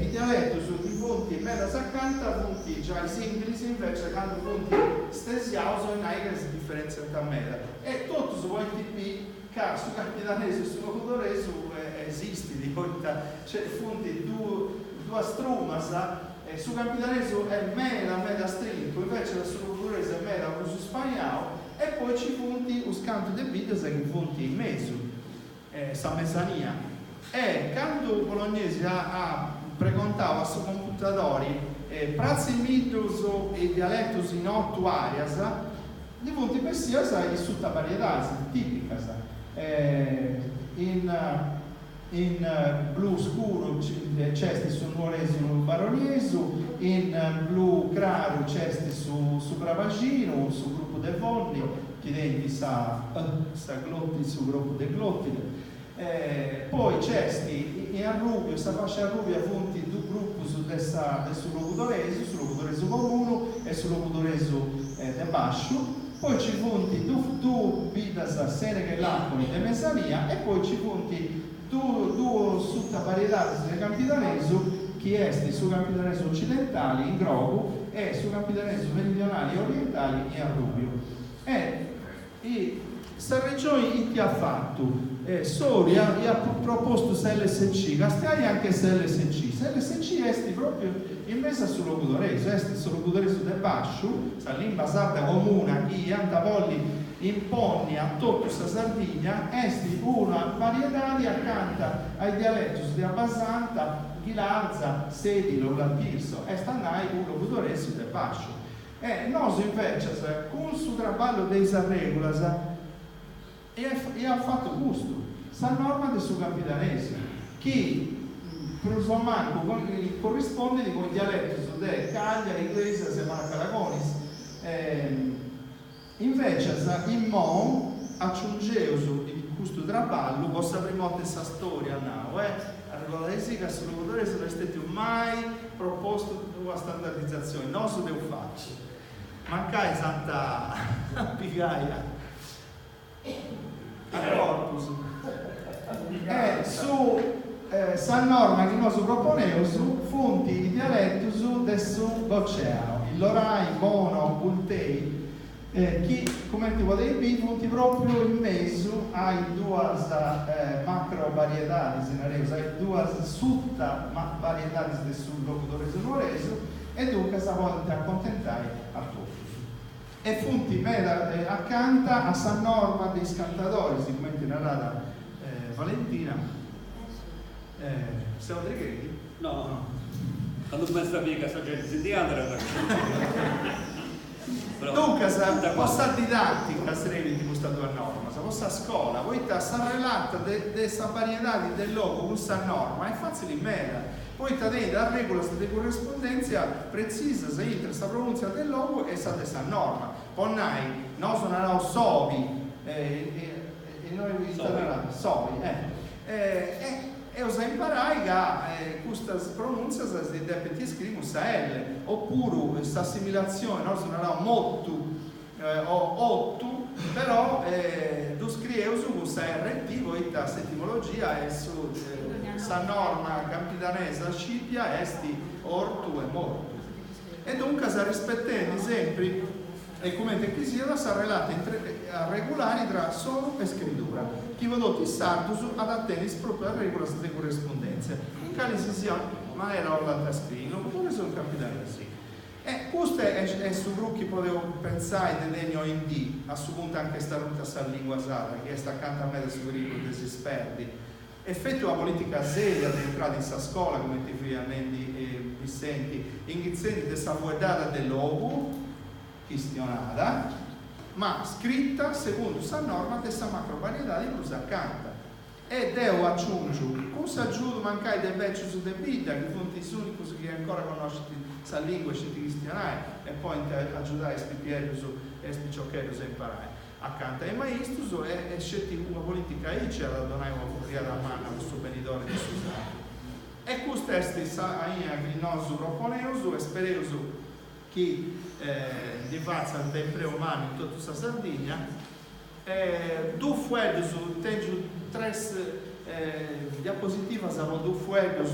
S7: is dialetus chi funt medas acanta funt giai sìmbilis, invecias candu funt stesiaus 'olit nai ca si diferentziant meda. E totus podint biri Ca su campidanesu e su logudoresu esistit poita funt duas trumas e su campidanesu est meda meda strintu invecias su logudoresu est meda prus spaniau e poi ci funt us cantu de biddas chi funt in mesu, sa mesania. E candu Bolognesi at pregontau a su computadori pratzimiddus is dialetus in otu areas, Ndi funt bessias is sutavariedadis tìpicas, in in blu scuru nc'est su nuoresu baroniesu, in blu craru nc'est su su brabaxinu, su grupu de Fonni, chi tenit sa sa gloti su cropu de glotide, poi nc'est in arrubiu, sa fascia arrubia funt dus grupus de sa de su logudoresu, su logudoresu comunu e su logudoresu de basciu, poi ci funt duas biddas Seneghe e Laconi de mesania e poi ci funt duas sutavariedadis de campidanesu. chi est su campidanesu occidentali in grogu e su campidanesu meridionali e orientali in arrubiu. E sa Regioni ite at fatu? Soru iat propostu sa lsc, castiai anche sa lsc, sa lsc est propriu in mesu a su logudoresu, est su logudoresu de basciu, sa limba sarda comuna chi iant a bolli imponni a totu sa Sardigna, est una variedadi acanta a is dialetus de Abbasanta, Ghilarza, Sedilo, Ula Tirso, est a nai unu logudoresu de basciu. E nosu invecias cun su traballu de is arregulas iaus fatu custu, sa norma de su campidanesu, chi prus o mancu corrispondit cun is dialetus de Cagliari, Iglesias e Maracalagonis. Invecias immou aciungeus in custu traballu po sa prima 'orta in sa storia, nau, eh, arregodaisì ca su logudoresu no est stetiu mai propostu una standardizatzioni, nosu dd'eus fatu, mancai s'ant a pigai a a corpus. E su sa norma chi nosu proponeus funt is dialetus de su Goceano, Illorai, Bono, Bultei, chi cumenti podeis biri funt propriu in mesu a is duas macro variedadis, nareus, a is duas suta variedadis de su logudoresu nuoresu e duncas podint acontentai a totus. E funt meda acanta a sa norma de is cantadoris, cumenti narat Valentina. Seu atrighendi?
S2: No, candu cumentzat a biri ca sa genti si ndi andat.
S7: Duncas, po sa didàtica srebint custas duas normas, po sa scola, poita s'arrelata de sa variedadi de logu cun sa norma est fàtzili meda, poita tenit arrègulas de currespundèntzia pretzisas intre sa pronùntzia de logu e sa de sa norma. Po nai, nosu naraus sobi, innoi ita naraus? Sobi, eh. E eus a imparai ca custas pronùntzias si depint iscriri cun sa L, opuru s'assimilatzioni, nosu naraus motu o otu, però ddu scrieus cun sa RT poita s'etimologia e su sa norma campidanesa scipia est ortu e mortu. E duncas rispetendi sempri e cumenti chi siat sa relata arregulari tra sonu e scridura, chi po totu is sardus at a tenni is proprias arregulas de currespundèntzia, in cali si siat manera 'ollant scriri, in logudoresu o in campidanesu. E custu est su prus chi podeus pentzai de tenni oindì, a su puntu anca est arruta sa lìngua sarda, chi est acanta meda su perìgulu de si sperdi. E feti una polìtica sèria de intrada in sa scola, cumenti fiat nendi Vissenti, inghitzendi de sa fueddada de logu, chistionada, ma scrita segundu sa norma de sa macrovariedadi prus acanta. E deu aciungiu, cun s'agiudu mancai de becius de bidda, chi funt is unicus chi ancora connoscint sa lingua e scint chistionai e podint agiudai is pipieddus e is piciocheddus a imparai. Acanta a is maistus e sceti una politica aici at a donai una furriada manna po su benidori de su sardu. E custa est sa aina chi nosu proponeus e spereus chi ndi fatzant impreu mannu in totu sa Sardigna. Dus fueddus, tengiu tres diapositivas po dus fueddus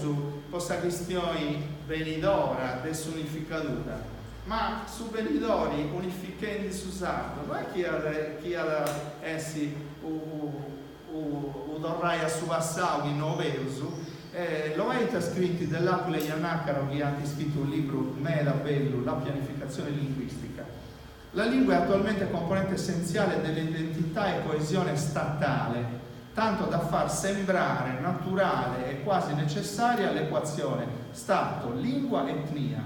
S7: po sa chistioni benidora de s'unificadura, ma su benidori unifichendi su sardu no est chi at chi at a essi u torrai a su passau chi no 'obeus, Loai ita scrint Dell'Aquila e Iannacaro chi ant scritu unu libru meda bellu La pianificazione linguistica. La lingua è attualmente componente essenziale dell'identità e coesione statale, tanto da far sembrare naturale e quasi necessaria l'equazione Stato, lingua, etnia.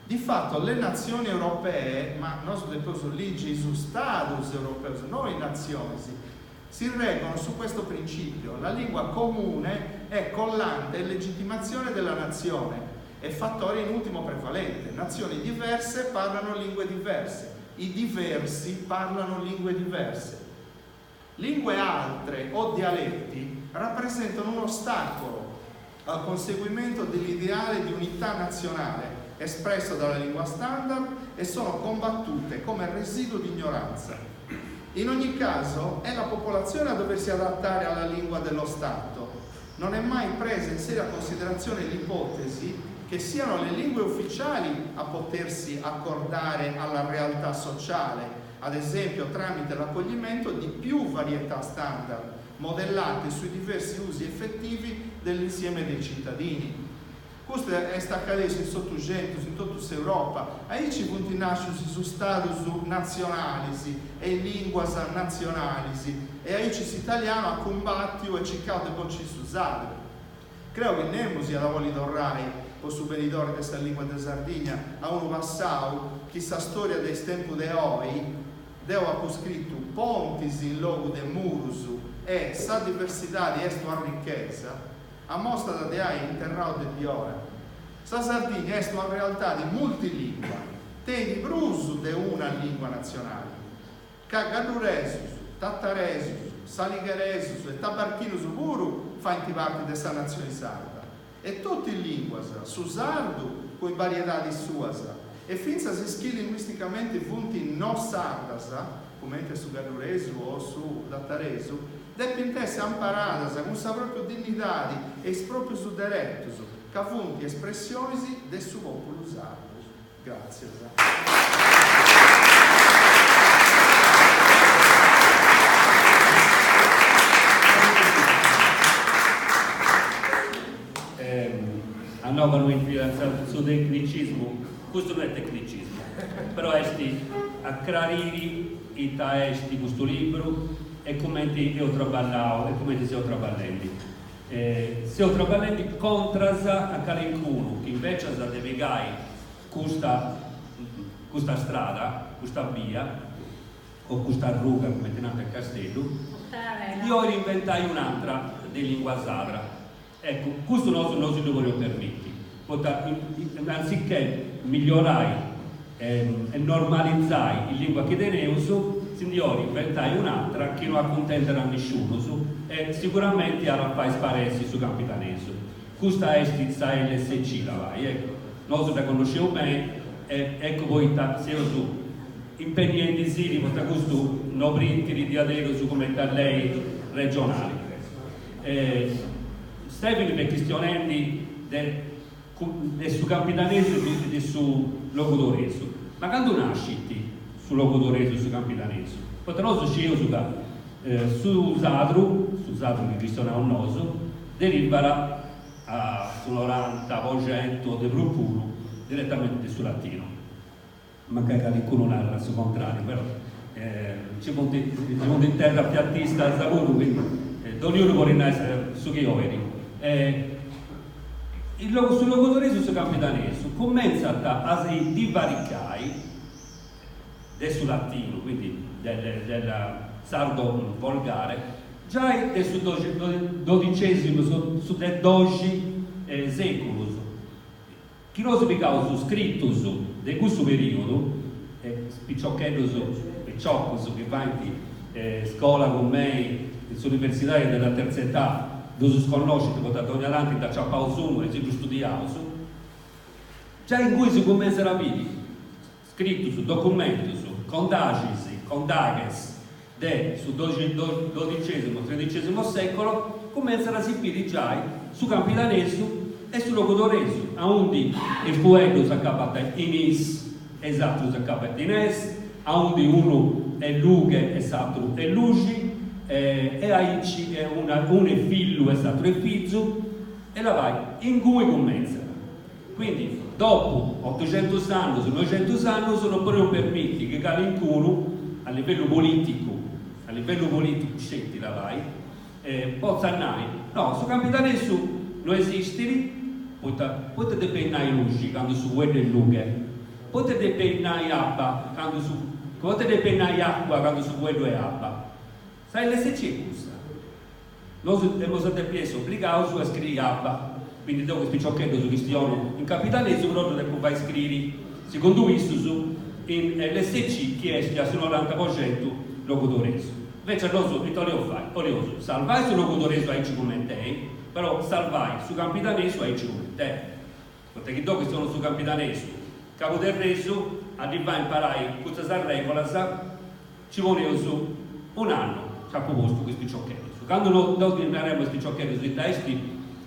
S7: Di fatto le nazioni europee, ma nosu depeus ligi is stadus europeus, no is natzionis, si reggono su questo principio, la lingua comune è collante e legittimazione della nazione e fattore in ultimo prevalente. Nazioni diverse parlano lingue diverse, i diversi parlano lingue diverse. Lingue altre o dialetti rappresentano un ostacolo al conseguimento dell'ideale di unità nazionale espresso dalla lingua standard e sono combattute come residuo di ignoranza. In ogni caso è la popolazione a doversi adattare alla lingua dello Stato. Non è mai presa in seria considerazione l'ipotesi Che siano le lingue ufficiali a potersi accordare alla realtà sociale, ad esempio tramite l'accoglimento di più varietà standard, modellate sui diversi usi effettivi dell'insieme dei cittadini. Custu est acadèssiu in s'Otuxentus in totu s'Europa, aici funt nàscius is stadus natzionalis e is lìnguas natzionalis e aici s'italianu at cumbàtiu e circau de bociri su sardu. Creu chi nemus iat a bolli torrai, po su benidori de sa lìngua de Sardigna, a unu passau chi sa stòria de is tempus de oi, deu apu scritu pontis in logu de murus e sa diversidadi est una richesa, amostat de ai interrau de diora. Sa Sardigna est una realtadi multilingua, tenit prus de una lìngua natzionali. Ca gadduresus, tataresus, saligheresus e tabarchinus puru faint parti de sa natzioni sarda. E totu is lìnguas, su sardu cun is bariedadis suas e fintzas is chi linguisticamenti funt no sardas, cumenti su gadduresu o su tataresu, depint essi amparadas cun sa pròpriu dinnidadi e is pròprius deretus, ca funt espressionis de su pòpulu sardu. Gràtzias.
S2: A no intrai in su tecnicismu, custu no est tecnicismu, però est a crariri ita est custu libru e cumenti eus traballau e cumenti seus traballendi. Seus traballendi contras a calincunu chi invecias de pigai custa custa strada, custa bia, o custa arruga cumenti nant in Casteddu, ndi 'olit inventai un'antra de lingua sadra. Eccu, custu nosu no si ddu podeus permiti, poita anzichè migliorai e normalizai is lingua chi teneus, si ndi 'olit inventai un'atra chi no acuntentat a nisciunus e siguramenti at a fai sparessi su campidanesu. Custa est sa lsc, labai, eccu. Nosu dda connosceus beni e eccu poita seus impenniendisiri poita custu no brintiri diaderus cumenti a lei regionali. Stevini fiat chistionendi de de su campidanesu e de su logudoresu. Ma candu nascit su logudoresu e su campidanesu? Poita nosu scieus ca su sadru, su sadru chi chistionaus nosu, derivat a su noranta po centu o de prus puru diretamenti de su latinu. Mancai calincunu narat su contrariu, però nci funt nci funt terrapiatistas puru, quindi doniunu podit nai su chi 'olit. Su logudoresu e su campidanesu cumentzant a si divaricai de su latinu, quindi del sardo volgare, giai de su dodicesimu, su de doxi seculus. Chi nosu pigaus scritus de cussu periodu, e is piciocheddus, piciocus chi faint scola cun mei in s'universidadi de la terza età ddus connoscint poita dogna tanti nd'aciapaus unu e si ddu studiaus, giai ingui si cumentzat a biri scritus, documentus, condaxis, condaghes de su dodicesimu, tredicesimu secolo, cumentzat a si biri giai su campidanesu e su logudoresu, aundi is fueddus acabant in is e is atrus acabant in es, aundi unu est lughe e s'atru est luxi, e aici unu est fillu e s'atru est fizu, e labai, ingui cumentzat. Quindi, dopu otuxentus annus, noixentus annus, no podeus permiti chi calincunu, a livellu politicu, a livellu politicu sceti, labai, potzat nai, no, su campidanesu no esistit, poita, poita depeis nai luxi candu su fueddu est lughe? Poita depeis nai abba candu su, poita depeis nai acua candu su fueddu est abba? Sa lsc est cussa. Nosu emus a depi essi obligaus a scriri abba, quindi deu cun is piciocheddus chistionu in campidanesu però ddu depu fai scriri, segundu issus, in lsc chi est a su noranta po centu logudoresu. Invecias nosu ita 'oleus fai? 'Oleus salvai su logudoresu aici cument'est, però salvai su campidanesu aici cument'est. Poita chi deu chistionu su campidanesu cabuderresu a ddi fai imparai custas arregolas Ci poneus un'annu c'apu postu cun is piciocheddus. Candu deu ddis naremu a is piciocheddus ita est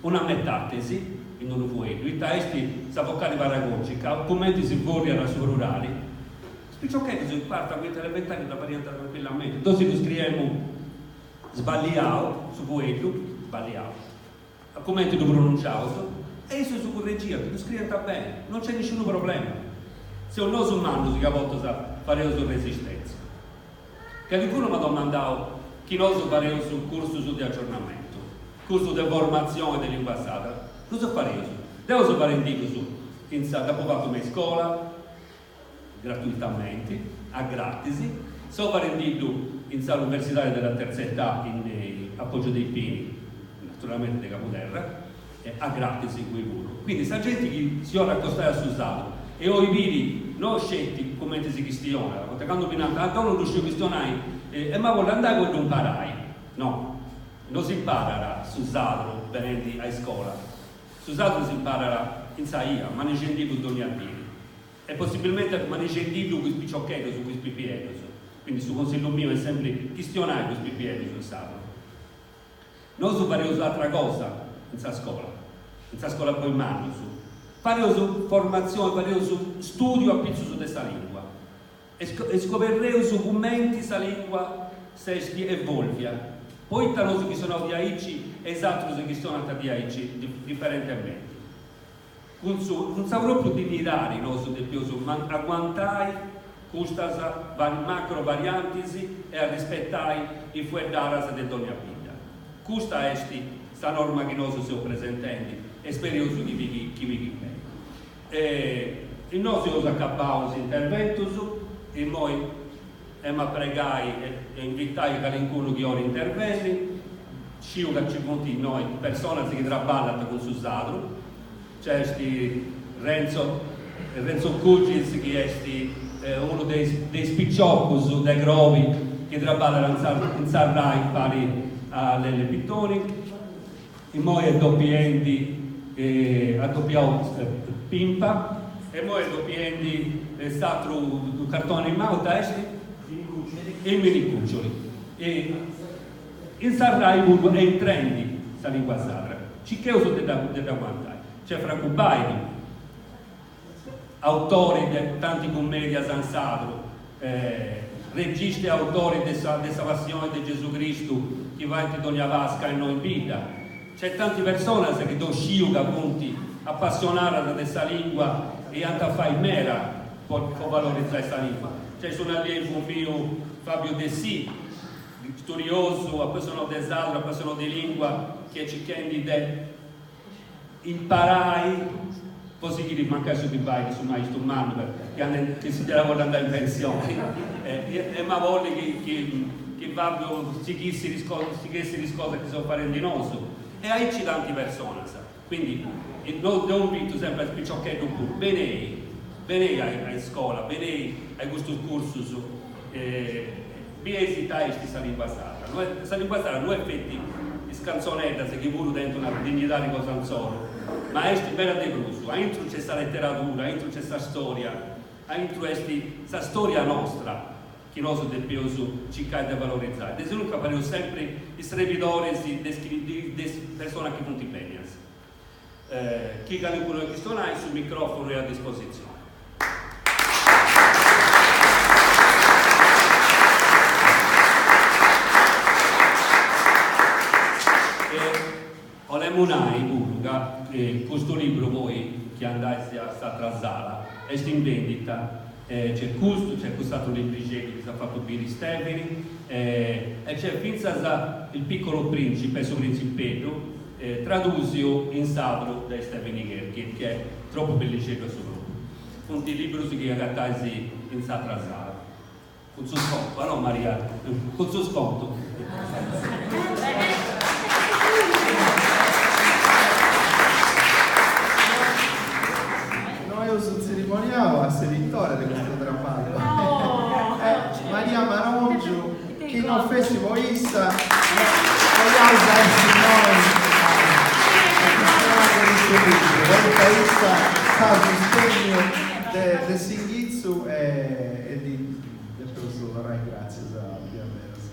S2: una metatesi. in unu fueddu, ita est sa vocali paragogica, cumenti si furriat su plurali, is piciocheddus in cuarta cuinta elementari dda fadiant tranquillamenti, nosu ddu scriemu sballiau su fueddu, sballiau, cumenti ddu pronunciaus, e issus ddu curregiant, ddu scriiant beni, non nc'est nisciunu problema. Seus nosu mannus chi a bortas fadeus resistèntzia. Calincunu m'at domandau chi nosu fadeus cursus de aggiornamentu, cursus de formatzioni de lingua sarda. Ddus fadeus. Deu seu fadendiddus in sa, dd'apu fatu me iscola, gratuitamenti, a gratis, seu fadendiddu in sa Universidadi della Terza Età in a Poggio dei Pini, naturalmenti de Cabuderra, a gratis ingui puru. Quindi sa genti chi si 'olit acostai a su sardu e 'olit biri no sceti cumenti si chistionat, poita candu mi nant, ah deu no ddu sciu chistionai e ma bollu andai po ddu imparai. No, no si imparat su sardu benendi a iscola, su sardu si imparat in sa 'ia, manixendiddu dònnia diri e possibilmenti manixendiddu cun is piciocheddus, cun is pipieddus. Quindi su consillu miu est sempri chistionai cun is pipieddus in sardu. Nosu fadeus atra cosa in sa scola, in sa scola po is mannus, fadeus formatzioni, fadeus studiu apitzus de sa lingua e scoberreus cumenti sa lingua s'est evolvia, poita nosu chistionaus diaici e is atrus chistionant diaici diferentementi. Cun su cun sa propriu dignidadi nosu depius aguantai custas macro variantis e arrispetai is fueddadas de dònnia bidda. Custa est sa norma chi nosu seus presentendi e spereus chi pighit chi pighit beni. E nosu eus acabau is interventus, immoi emu a pregai e invitai calincunu chi 'olit intervenni, sciu ca nci funt innoi personas chi traballant cun su sadru, nc'est Renzo Renzo Cugis chi est unu de is de is piciocus de crobi chi traballat in sa in sa Rai impari a Lelle Pittoni, immoi est dopiendi at dopiau Pimpa e immoi est dopiendi s'atru cartoni animau ita est? I Minicuccioli. In sa Rai puru est intrendi sa lingua sarda, circheus de dd'aguantai. Nc'est Francu Baidi, autori de tanti cummedias in sadru, regista e autori de sa de sa Passioni de Gesù Cristu chi faint dogna Pasca innoi in bidda. Nc'est tanti personas chi deu sciu ca funt apassionadas de sa lingua e iant a fai meda po valorizai sa lingua. Nc'est un'allievu miu Fabio Dessì, studiosu, apassionau de sardu, apassionau de lingua, chi est circhendi de imparai po sighiri mancai su chi fait su maistu mannu chi si dd'at a bolli andai in pensioni e emu a bolli chi chi chi Fabio sighissiri is cosas sighessiri is cosas chi seus fadendi nosu e aici tanti personas quindi deu invitu sempri a is piciocheddus puru benei benei a iscola benei a custus cursus Bieis ita est sa lingua sarda. No est, sa lingua sarda no est feti is cantzoneddas chi puru tenint una dignidadi cosa insoru, ma est meda de prus. Aintru nc'est sa leteradura, aintru nc'est sa storia, aintru est sa storia nostra chi nosu depeus circai de valorizai. De sinuncas pareus sempri is srebidoris de is chi de is personas chi funt benias. Chi calincunu 'olit chistionai, su microfonu est a dispositzioni. E 'olemu nai puru ca custu libru poi chi andais a s'atra sala est in vendita, nc'est custu, nc'est cust'atru librixeddu chi s'at fatu biri Stevini e nc'est fintzas Il piccolo principe, su printzipeddu, Tradùsiu in sadru de Stevini Cherchi, chi est tropu bellixeddu a su propriu. Funt librus chi agatais in s'atra sala. Cun su scontu, ah no Maria, cun su scontu.
S7: No eus tzerimoniau a s'editore de custu traballu, Maria Marongiu, Chi no fessit po issa, no iaus a essi innoi a chistionai de custu libru, poita issa s'at sustenniu de s'inghitzu e ddi depeus torrai gràtzias diaveras.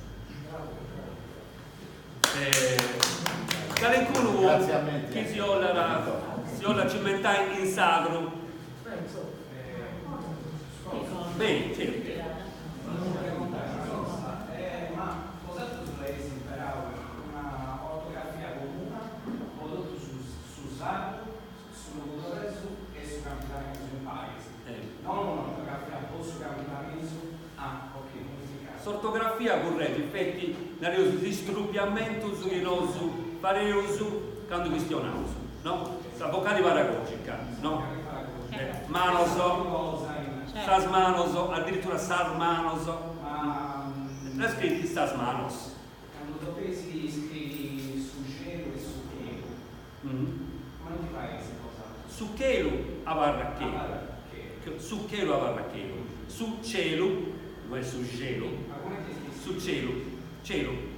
S2: Calincunu. Chi si 'ollat si 'ollat cimentai in sadru. Beni, certu.
S8: Volevo pregontare una cosa, ma bosatrus eis imperau una ortografia comuna po totu su sardu, su logudoresu e su campidanesu imparis, non un'ortografia po su campidanesu, ah ok, unificada.
S2: S'ortografia curregit feti, nareus, is istrupiamentus chi nosu fareus candu chistionaus, no? Sa vocali paragogica, no? Manos, sas manos, addirittura sas manos, dda scrint sas manos.
S8: Candu depeis scriri su xelu e su chelu, cumenti faeis bosatrus?
S2: Su chelu abarrat chelu. Su chelu abarrat chelu. Su celu, no est su xelu, su celu, celu.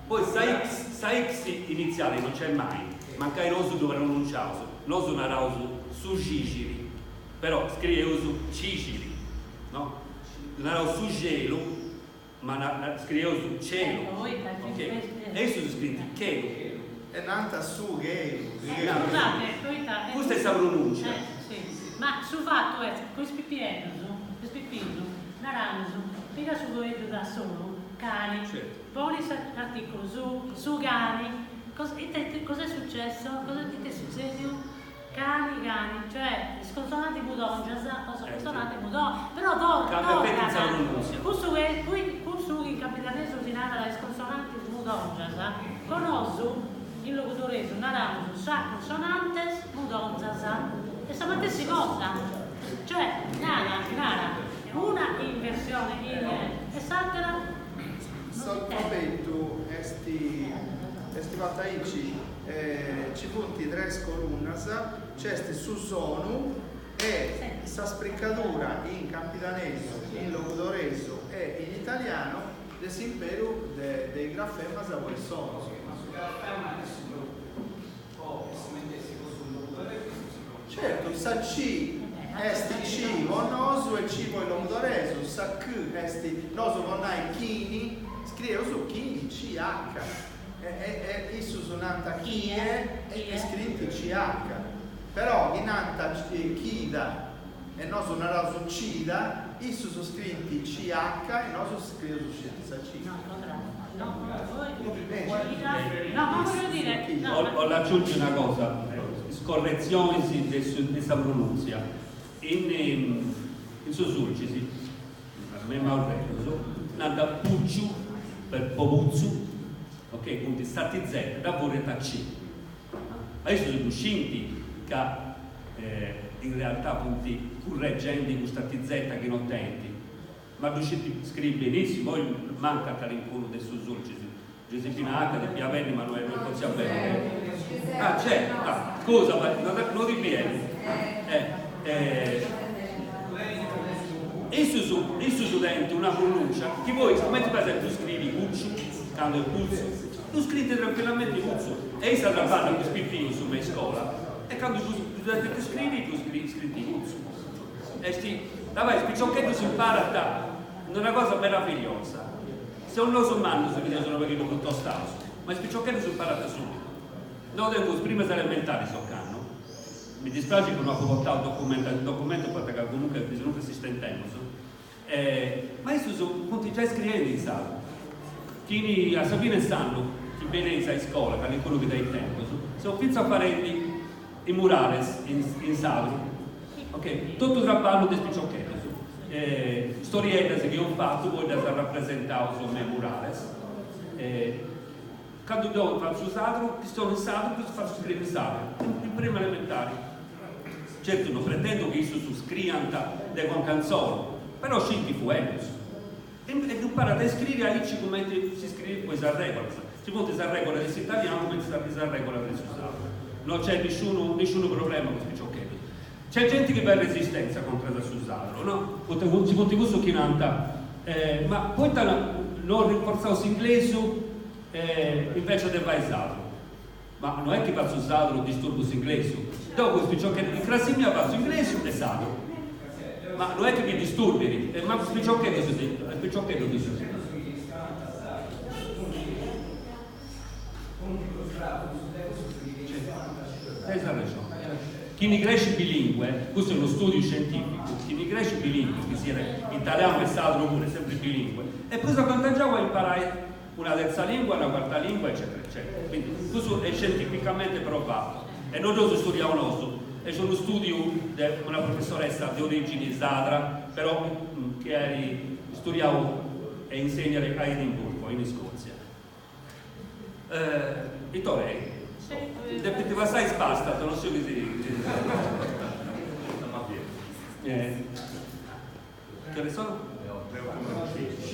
S2: Poi sa x, sa x iniziali non c'est mai, mancai nosu ddu pronunciaus, nosu naraus su xixiri, però scrieus cixiri, no? Naraus su xelu, ma scrieus celu, ok? E issus scrint chelu.
S7: E nant su chelu.
S2: Custa est sa pronuncia.
S1: Ma su fatu est, cun is pipieddus, is pipius, naramus, piga su fueddu da solu, cani, poni s'articulu su, su cani, cosa, ite, cos'è successo, cosa, ite est sutzediu, cani, cani, cioè is consonanti mudongias o sa consonanti mudongia, però torrat, cussu che, cussu chi in campidanesu si narat is consonantis mudongias, po nosu in logudoresu naramus sa consonantes mudonzas, est sa matessi cosa, cioè nara, nara una in versione in e s'atera
S7: S'alfabetu est est fatu aici, ci funt tres colunnas, nc'est su sonu e sa spricadura in campidanesu, in logudoresu e in italianu de s'imperu de is grafemas po is sonus.
S8: Ma su grafema est su propriu o est su mentessi po su logudoresu e po su
S7: campidanesu? Certu, sa C est C po nosu e C po is logudoresus, sa C est, nosu po nai chini, scrieus chini, CH, e e issus nant chie e scrint CH, però chi nant chida e nosu naraus cida, issus scrint CH e nosu scrieus sa C.
S2: 'Ollu aciungi una cosa, is corretzionis de su de sa pronuntzia in in su Sulcis, me in Maurreddus, nant pucciu per po putzu, ok, funt sa TZ dda furriant a C. Ma issus ddu scint ca in realtà funt curregendi custa TZ chi no tenint, ma ddu scint scriri benissimu, oi mancat calincunu de su Sulcis, Giuseppina Acca depiat benni ma no est potzia benni. Ah c'est, ah scusa ma no ti biemu. Issus issus tenint una pronuncia chi poi cumenti per esempiu scriri pucciu candu est putzu, ddu scrint tranquillamenti putzu e issa traballat cun is pipius me in iscola e candu ddu depint scriri ddu scrint putzu. Est, davai is piciocheddus imparant una cosa meravigliosa. Seus nosu mannus chi seus unu pagheddu prus tostaus, ma is piciocheddus imparant subitu. Deu tengu is primas elementaris ocannu, mi dispraxit ca no apu portau documentu documentu poita ca comunque sinuncas si stentemus, ma issus funt giai scriendi in sardu. Chini a sa fine 'e s'annu chi beneis a iscola, calincunu chi tenit tempus, seus fintzas farendi is murales in sardu, ok, totu traballu de is piciocheddus, storieddas chi eus fatu poi ddas rapresentaus me is murales, candu deu fatzu sardu, chistionu in sardu, ddus fatzu scriri in sardu, in prima elementari, certu no pretendu chi issus scriant de conca insoru, però scint fueddus e ddu imparant a scriri aici cumenti si scriit po is arregolas, ci funt is arregolas de s'italianu cumenti is arregolas de su sardu, no nc'est nisciunu nisciunu problema cun is piciocheddus. Nc'est genti chi fait resistenza contras a su sardu, no? Poita nci funt cussus chi nant ma poita no rinfortzaus s'inglesu invecias de fai sardu? Ma no est chi fatzu sardu e disturbu s'inglesu, deu cun is piciocheddus in crassi mia fatzu inglesu e sardu, ma no est chi mi disturbit e mancu is piciocheddus is piciocheddus ddus. Tenis arrexoni. Chini crescit bilingue, custu est unu studiu scientificu, chini crescit bilingue, chi siat italianu e sardu puru, est sempri bilingue, est prus avantagiau a imparai una terza lingua, una quarta lingua, eccetera eccetera. Quindi custu est scientificamente provau e no dd'eus studiau nosu, est unu studiu de una professoressa de origini sadra, però chi at studiau e insegnat a Edimburgo, in Iscozia. It'ora est? Depint passai is pastas, no sciu chi si. Che ore sono?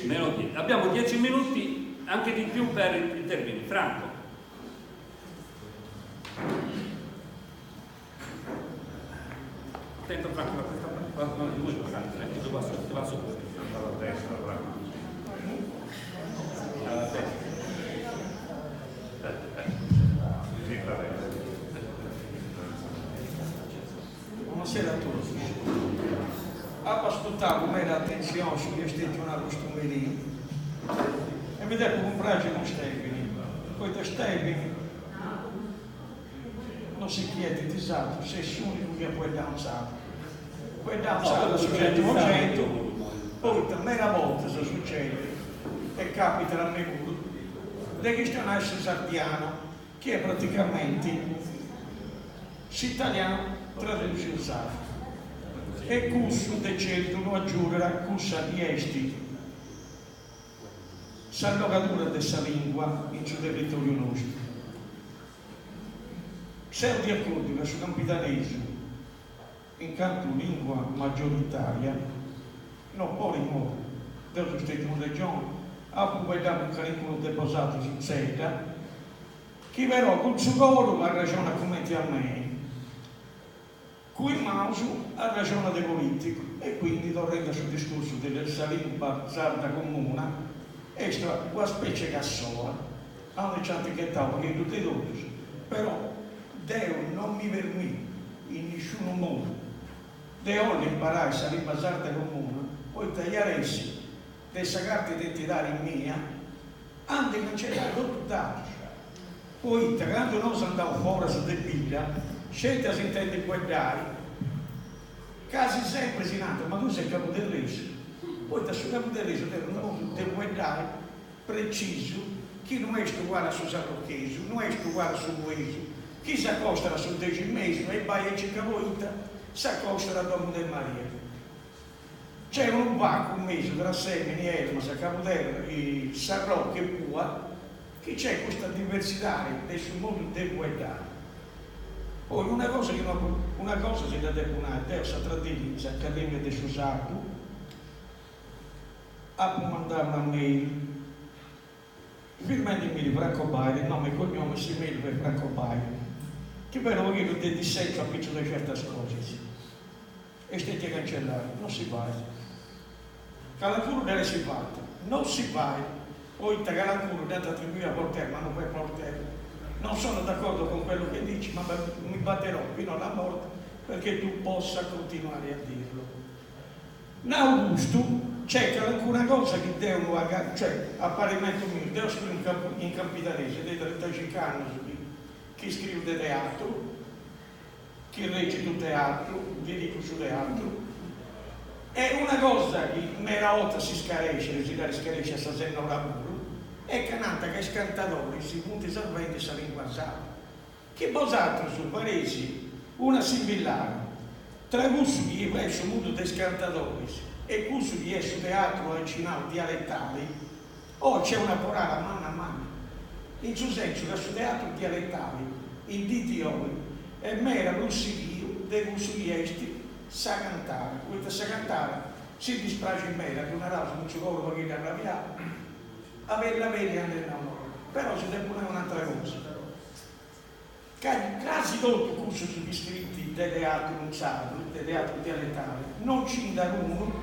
S2: Meno 10. Abbiamo 10 minuti, anche di più per intervenire. Franco. Attento Franco, da questa parte. No, lui, Franco, ti passo, ti passo.
S4: Alla destra, Franco.
S2: Alla destra.
S9: Buonasera a tutti. Apo ascurtau cun meda atentzioni su chi est stetiu nau custu merì e mi depu cumpraxi cun Stevini, poita Stevini non si chi 'etit is atrus, est s'unicu chi at fueddau in sardu. Fueddau in sardu a su 100%, poita meda bortas sucedit, e capitat a mei puru, de chistionai su sardianu, chi est praticamenti s'italianu tradusiu in sardu. E cussu de certu no agiudat cussa chi est s'allogadura de sa lingua in su territoriu nostru. Seu de acordiu ca su campidanesu, in cantu lingua maggioritaria, no podit morri. Deu seu stetiu in Regioni, apu fueddau cun calincunu de bosatrus, Zedda, chi però cun su coru arraxonat cumenti a mei, cun is manus arraxonat de politicu e quindi, torrendi a su discursu de sa limba sarda comuna, est una specie 'e cassola aundi nci ant ghetau u' pagheddu de totus, però deu non mi permitu in nisciunu modu de 'olli imparai sa limba sarda comuna poita iat essi de sa carta identidadi mia a ndi cancellai totu is datus, poita candu nosu andaus foras de bidda sceti a s'intendi fueddai casi sempri si nant ma tui ses cabuderresu, poita su cabuderresu tenit unu modu de fueddai precisu chi no est uguali a su sarrochesu, no est uguali a su buesu, chi s'acostat a su deximesu e bai e circa poita s'acostat a domu de Maria. Nc'est unu vacuu in mesu tra Sèmini, Elmas, Cabuderra, Sarroch e Bua chi nc'est custa diversidadi de su modu de fueddai. Poi una cosa chi no una cosa si dda depu nai, deu s'atra dì in s'Academia de su Sardu apu mandau una mail firmendimiri Franco Baire, nome e cognome s'email est Franco Baire, chi però u' pagheddu de dissensu apitzus de certas cosas. Est stetia cancellada, non si fait. Calancunu dd'at essi fata, non si fait, poita calancunu dd'ant atribuiu a Voltaire, ma non fait Voltaire. Non sono d'accordo con quello che dici, ma mi batterò fino alla morte perché tu possa continuare a dirlo. Nau custu, nc'est calancuna cosa chi deu no agatu, cioè, a parimentu miu, deu scriu in campidanesu, de trintaxinc'annus chi scriu de teatru, chi recitu teatru, dirigu su teatru, e una cosa chi meda 'ortas si scarescit, si dd'at scarescia sa sennora puru, est ca nant ca is cantadoris funt sarvendi sa lingua sarda. Chi bosatrus fareis una simbillada tra cussu chi est su mundu de is cantadoris e cussu chi est su teatru aici nau dialetali, oi nc'est una forada manna manna, in su sensu ca su teatru dialetali in dì di oi est meda prus sighiu de cussu chi est sa cantada, poita sa cantada, si dispraxit meda, ddu naraus cun su coru u' pagheddu arrabiau, a bellu a bellu andat a morri. Però si depu nai un'atra cosa, ca casi totu cussus chi scrint de teatru in sardu, de teatru dialetali, non nci nd'at unu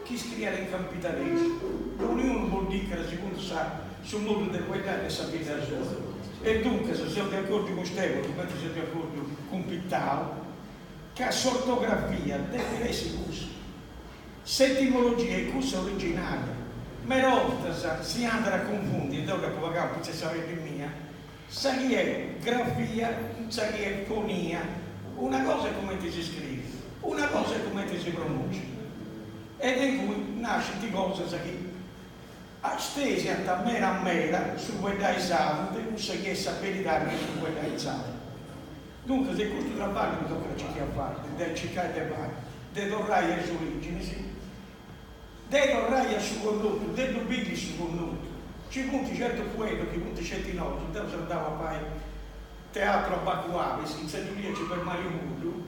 S9: chi scriat in campidanesu, doniunu boddicat segundu sa su modu de fueddai de sa bidda sua. E duncas seu de acordiu cun Stefano, cumenti seu de acordiu cun Pittau, ca s'ortografia depit essi cussa. S'etimologia est cussa originaria. Meda 'ortas si andat a cunfundi, e deu dd'apu pagau fintzas sa peddi mia. Sa chi est grafia cun sa chi est fonia, una cosa est cumenti si scriit, una cosa est cumenti si pronunciat. E de ingui nascint cosas chi stesiant meda meda su fueddai sardu de cussa chi est sa beridadi de su fueddai in sardu. Duncas est custu traballu chi tocat a circai a fai, de circai de fai, de torrai a is originis, de torrai a su connotu, de ddu bivi su connotu. Nci funt certus fueddus chi funt sceti nosu, deu seu andau a fai teatru a Bacu Avis, in sa giuria nci fut Mariu Puddu,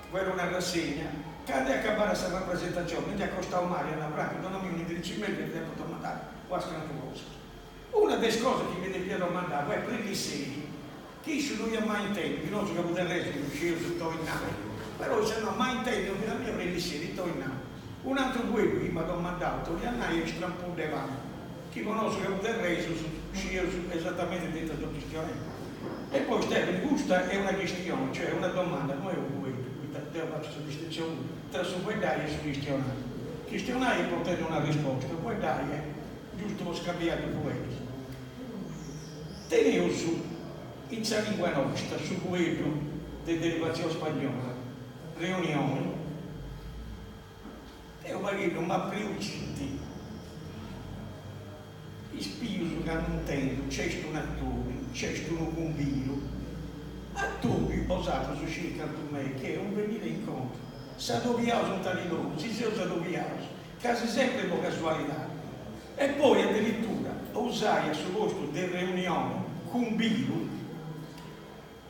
S9: fuera una rassegna, candu est acabada sa rapresentazioni, mi nd'est acostau Mariu e at nau, Francu, donami unu indirizzu email ca ti depu domandai unas cantu cosas. Una de is cosas chi mi depiat domandai fuet Prillisseri, chi issu no iat mai intendiu, chi nosu cabuderresus ddu scieus ita 'olit nai, però issu at nau, mai intendiu in vida mia Prillisseri, ita 'olit nai. Un'atru fueddu chi m'at domandau ita 'oliat nai est trampudd'e pani, chi po nosu cabuderresus scieus esatamenti de ita seus chistionendi. E poi Stefani, custa est una chistioni, cioè una domanda, no est unu fueddu, poita deu faciu sa distintzioni puru tra su fueddai e su chistionai. Chistionai est po tenni una risposta, fueddai est giustu po scambiai dus fueddus. Teneus in sa lingua nosta su fueddu de derivatzioni spagnola, reunioni, deu pagheddu m'apriucint is pius candu intendu nc'est un'atobiu, nc'est unu cumbidu. Atobiu, bosatrus scieis cantu mei, chi est un venire incontro, s'adobiaus in tali logu, si seus adobiaus, casi sempri po casualidadi. E poi adiritura usai a su postu de reunioni cumbidu,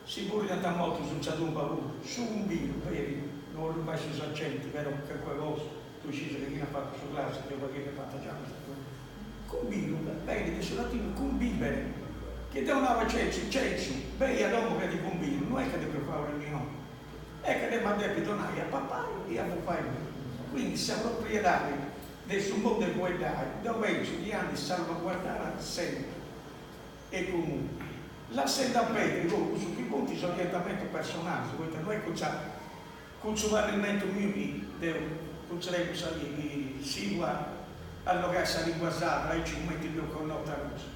S9: si furriant a mortus in sa tumba puru, su cumbidu, peri, no 'ollu fai su saccenti, però calincuna cosa, tui scis ca chini at fatu su classicu deu pagheddu at fatu giai custa cosa, cumbidu benit de su latinu convivere, chi deu nau a Censu, Censu, beni a domu ca ti cumbidu, no est ca depu fai una riunioni, est ca dd'emu a depi donai a papai e a bufai puru, quindi sa propriedadi De su modu 'e fueddai, deu pensu chi andit salvaguardada sempri e comunque, lassendi a perdi poi cussu chi funt is orientamentus personalis, poita no est cun sa cun su parrimentu miu chi deu cuntzregu sa chi chi sigu a allogai sa lingua sarda aici cumenti dd'eus connota nosu.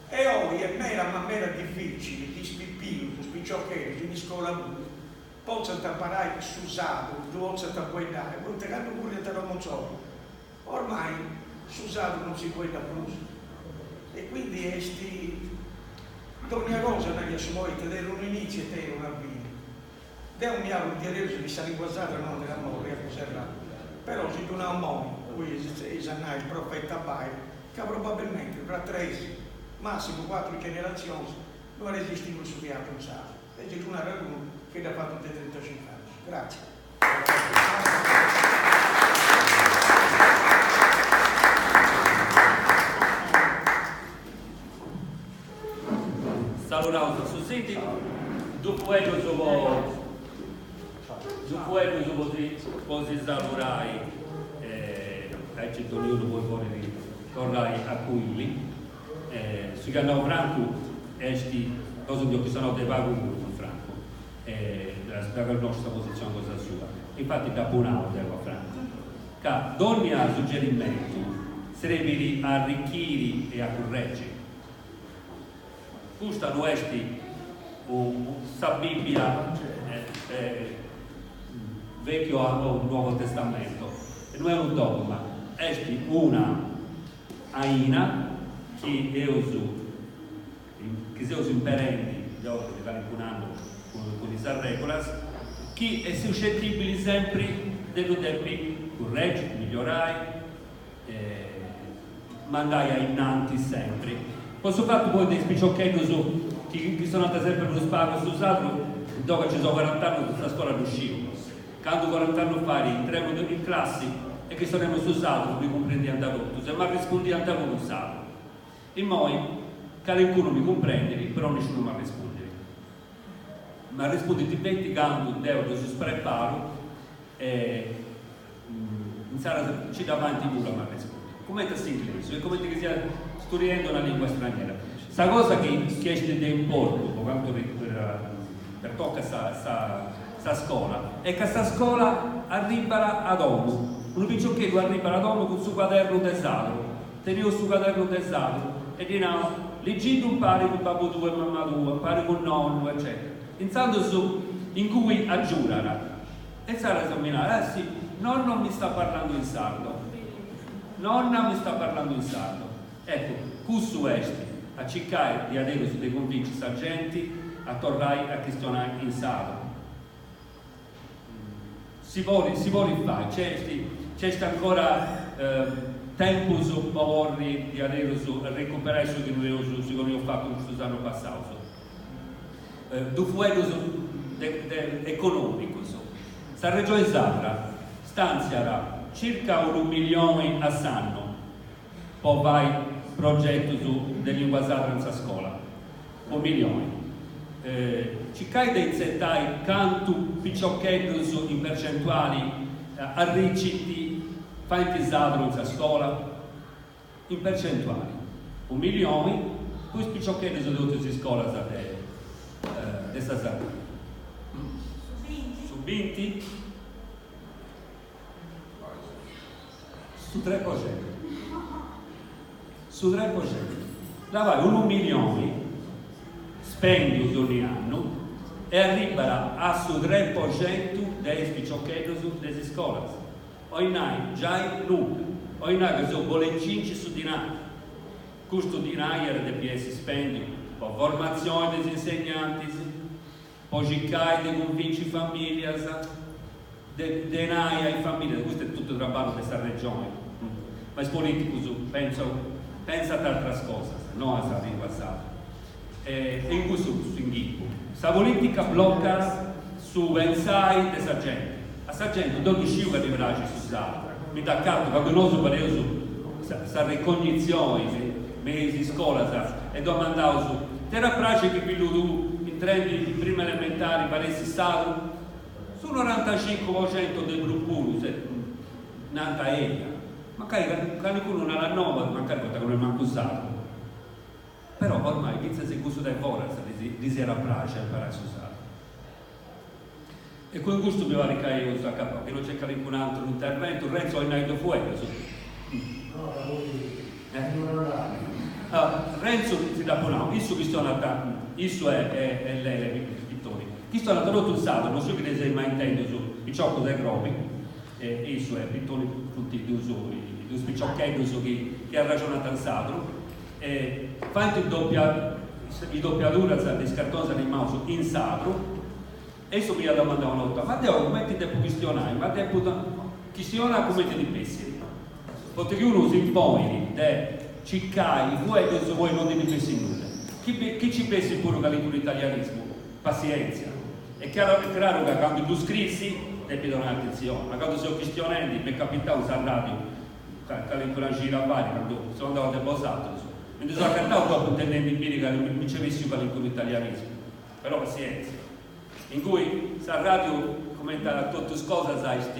S9: E oi est meda ma meda dificili chi is pipius, is piciocheddus in iscola puru, potzant imparai su sardu, ddu potzant fueddai, poita candu furriant a domu insoru, ormai su sardu non si fueddat prus. E quindi est dònnia cosa, naiat su poeta, tenit unu initziu e tenit una fini. Deu mi auguru diaderus chi sa lingua sarda no andit a morri, apu serrau. Però si ddu nau immoi, bois eis a nai profeta bai, ca probabilmenti fra tres, massimu cuatru generatzionis no at esisti prus su teatru in sardu. E si ddu narat unu chi dd'at fatu de trintacinc'annus. Gratzias.
S2: Saludaus a su sindigu, dus fueddus po dus fueddus po si po si salurai aici donniunu poi podit torrai a cuili. Su chi at nau Francu est, nosu nd'eus chistionau de pagu puru cun Francu, dda connosciu sa positzioni cosa sua, infati dd'apu nau deu a Francu, ca dònnia sugerimentu srebit a arrichiri e a curregi. Custa no est sa Bibbia Vecchio o Nuovo Testamento, no est unu dogma, est una aina chi eus chi seus imperendi de de calincunu annu cun is arregulas, chi est suscetibili sempri de ddu depi curregi, migliorai, mandai a innantis sempri. Po su fatu poi de is piciocheddus chi chistionant sempri prus pagu su sardu, deu ca nci seu corant'annus in sa scola ddu sciu, Candu corant'annus fait intremu in classi e chistionemu su sardu mi cumprendiant totus e m'arrispundiant puru in sardu. Immoi calincunu mi cumprendit però nisciunu m'arrispundit. M'arrispundint feti candu deu ddus spreparu e insaras nci dda faint puru a m'arrispundi. Cumenti a s'inglesu, est cumenti chi sia studiendi una lingua straniera. Sa cosa chi chi est de importu po cantu pertocat sa sa sa scola est ca sa scola arribbat a domu, unu piciocheddu arribbat a domu cun su cuadernu de sardu, teneus su cuadernu de sardu e ddi nau. Ligiddu impari cun babbu tuu e mama tua, impari cun nonnu, eccetera. Intzandus ingui agiurat. E insaras mi narat, ah sì, nonno mi sta parlando in sardo, nonna mi sta parlando in sardo. Eccu, cussu est a circai diaderus de cunvinci sa genti a torrai a chistionai in sardu. Si podit, si podit fai, nc'est, nc'est ancora tempus po porri diaderus recuperai su chi no eus, su chi no eus fatu in custus annus passaus. Dus fueddus de de economicus. Sa Regioni Sarda stanziat circa unu milioni a s'annu po fai progetus de lingua sarda in sa scola, unu milioni. Circai de intzetai cantu piciocheddus in percentuali arricint, faint sardu in sa scola, in percentuali, unu milioni po is piciocheddus de totus is scolas de de sa Sardigna. Su binti? Su 3%. Su 3%. Labai, unu milioni spendius donni annu e arribat a su 3% de is piciocheddus de is iscolas. 'Olit nai giai nudda. 'Olit nai ca seus bolendinci su dinai. Custu dinai iat a depi essi spendiu po formatzioni de is insegnantis, Po circai de cunvinci familias, de de nai a is familias, custu est totu traballu de sa Regioni, ma is politicus penso pensant atras cosas, no a sa lingua sarda. E in cussu s'inghippu. Sa politica bloccat su pensai de sa genti. A sa genti deu ddu sciu ca ddi praxit su sardu, mi dd'acatu, candu nosu fadeus sa sa ricognitzioni me is iscolas e domandaus, T'iat a praxi chi fillu tuu intrendi in prima elementari imparessit sardu? Su 95% de prus puru nant eja, mancai calincunu narat no, mancai poita ca no est mancu sardu. Però ormai fintzas e cussus de foras ddis iat a praxi a imparai su sardu. E cun custu mi parit ca eus acabau, chi no nc'est calincunu atru interventu, Renzo 'olit nai dus fueddus?
S10: No, ca poi
S2: Ah, Renzo si dd'apu nau, issu chistionat, issu e Lele Pittoni, chistionant totu in sardu, no sciu chi ddis eis mai intendius, piciocus de Crobi, e issu e Pittoni funt dus piciocheddus chi arraxonant in sardu, e faint doppia, is dopiaduras de is cartonis animaus in sardu, e issu mi iat domandau una 'orta, ma deu cumenti depu chistionai, ma depu chistiona cumenti ti bessit, poita chi unu si imponit de circai is fueddus poi non ndi ddi bessit nudda, chi ci bessit puru calincunu italianismu, passientzia, est chiaru est craru ca candu ddu scriis depis donai atentzioni, ma candu seu chistionendi, m'est capitau in sa radiu calincuna cida fait, candu seu andau de bosatrus, mi ndi seu acatau dopu intendendi biri ca mi nc'est bessiu calincunu italianismu, però passientzia. Ingui sa radiu cumenti a totus cosas est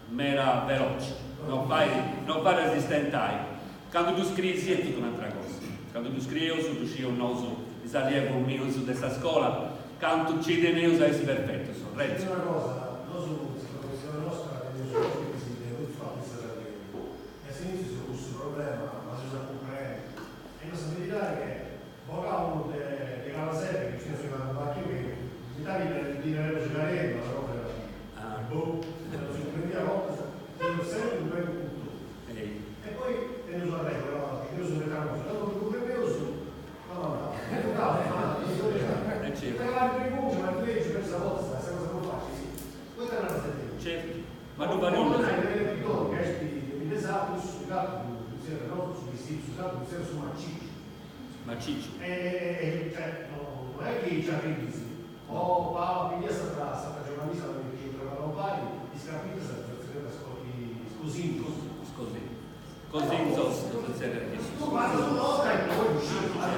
S2: meda veloci, no fait no fait a si stentai, candu ddu scriis est totu un'atra cosa, candu ddu scrieus ddu scieus nosu is allievus mius de sa scola cantu nci teneus a essi perfetus. Renzo.
S10: Una cosa, nosu sa professione nostra teneus ospiti de totu apitzus de sa lingua e a s'initziu seus cussu problema ma seus a cumprendi e no sa beridadi che Bogau unu de Calasete chi fiat su bacchiu chi in Italia ddi nareus Careddu ma sa cosa era boh non si cumprendiat bortas teneus sempri unu pagu cun totu e poi teneus una regola no chi teneus una cosa candu non cumprendeus la mandaus sa cosa sa cosa prus facili poita naras de
S2: Certu ma ddu fadeus Macicciu.
S10: E cioè no no est chi ci arribis o Paola Pilia s'atra s'atra giornalista chi eus traballau impari is scarpittas ddas zerriat is cosinzus.
S2: Is cosinzus. Cosinzos ddas zerriat issus.
S10: Ma sa cosa est poi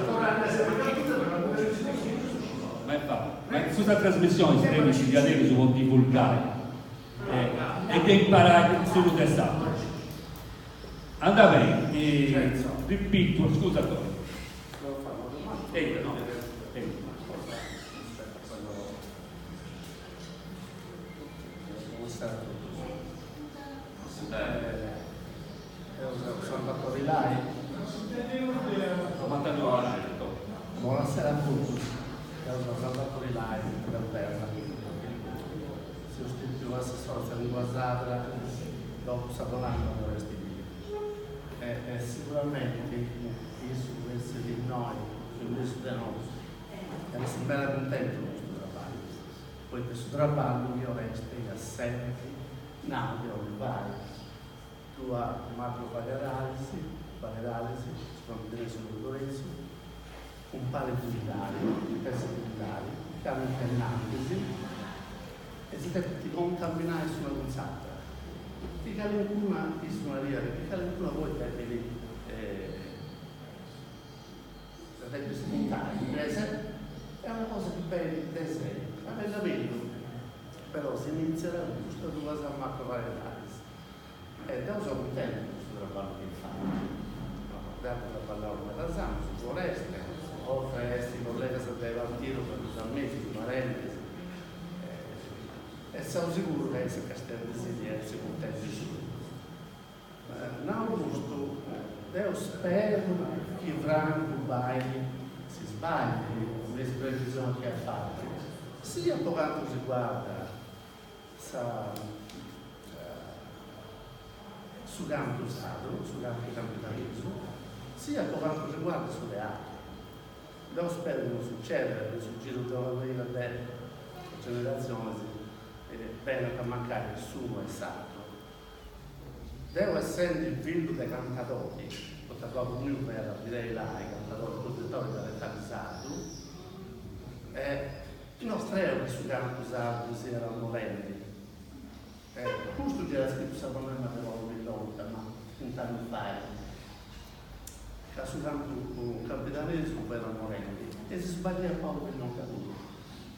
S10: torrandi a sa scarpittas is cosinzus.
S2: Ma infati, ma in custa trasmissioni srebit diaderus po divulgai e de imparai s'unu de s'atru. Anda beni, ripitu, scusa Toni. Eia, no, eia.
S7: Eo seo Salvatore Lai.
S11: s'atra dopo sa bonanima de Oresti Pili. E siguramenti issu fessit innoi in mesu de nosu iat essi meda cuntentu po custu traballu, poita su traballu chi Oresti iat sempri nau de 'olli fai. Duas macro-variedadis, variedadis, su campidanesu e su logudoresu, cun pari dignidadi, de dignidadi, chi andant innantis e si depint contaminai s'una cun s'atra, chi calincuna, issu nariat, chi calincuna poi depit depit spuntai, est una cosa chi benit de sei, a bellu a bellu, però si initziat cun custas duas macro-variedadis. E deu seu cuntentu po su traballu chi eus fatu. Deu apu traballau medas annus cun Oreste, oltre a essi collegas de partidu, femus amigus, parentis, e seu siguru ca issu castendisì iat essi cuntentu issu puru. Nau custu, deu speru chi Francu Baili si sbaglit me is previsionis chi at fatu, siat po cantu riguardat sa su cantu sardu, su cantu campidanesu, siat po cantu riguardat su teatru. Deu speru chi non succedat chi in su giru de una pariga de generatzionis benant a mancai s'unu e s'atru. Deu essendi fillu de cantadori, poita babbu miu fiat Fideli Lai, cantadori e cumpositori dialetali sardu, No creu chi su cantu sardu siat morendi. Custu dd'iat scritu sa bonanima de Paulu Pillonca, ma trint'annus fait, ca su cantu campidanesu fiat morendi. E si sbagliat Paulu Pillonca puru,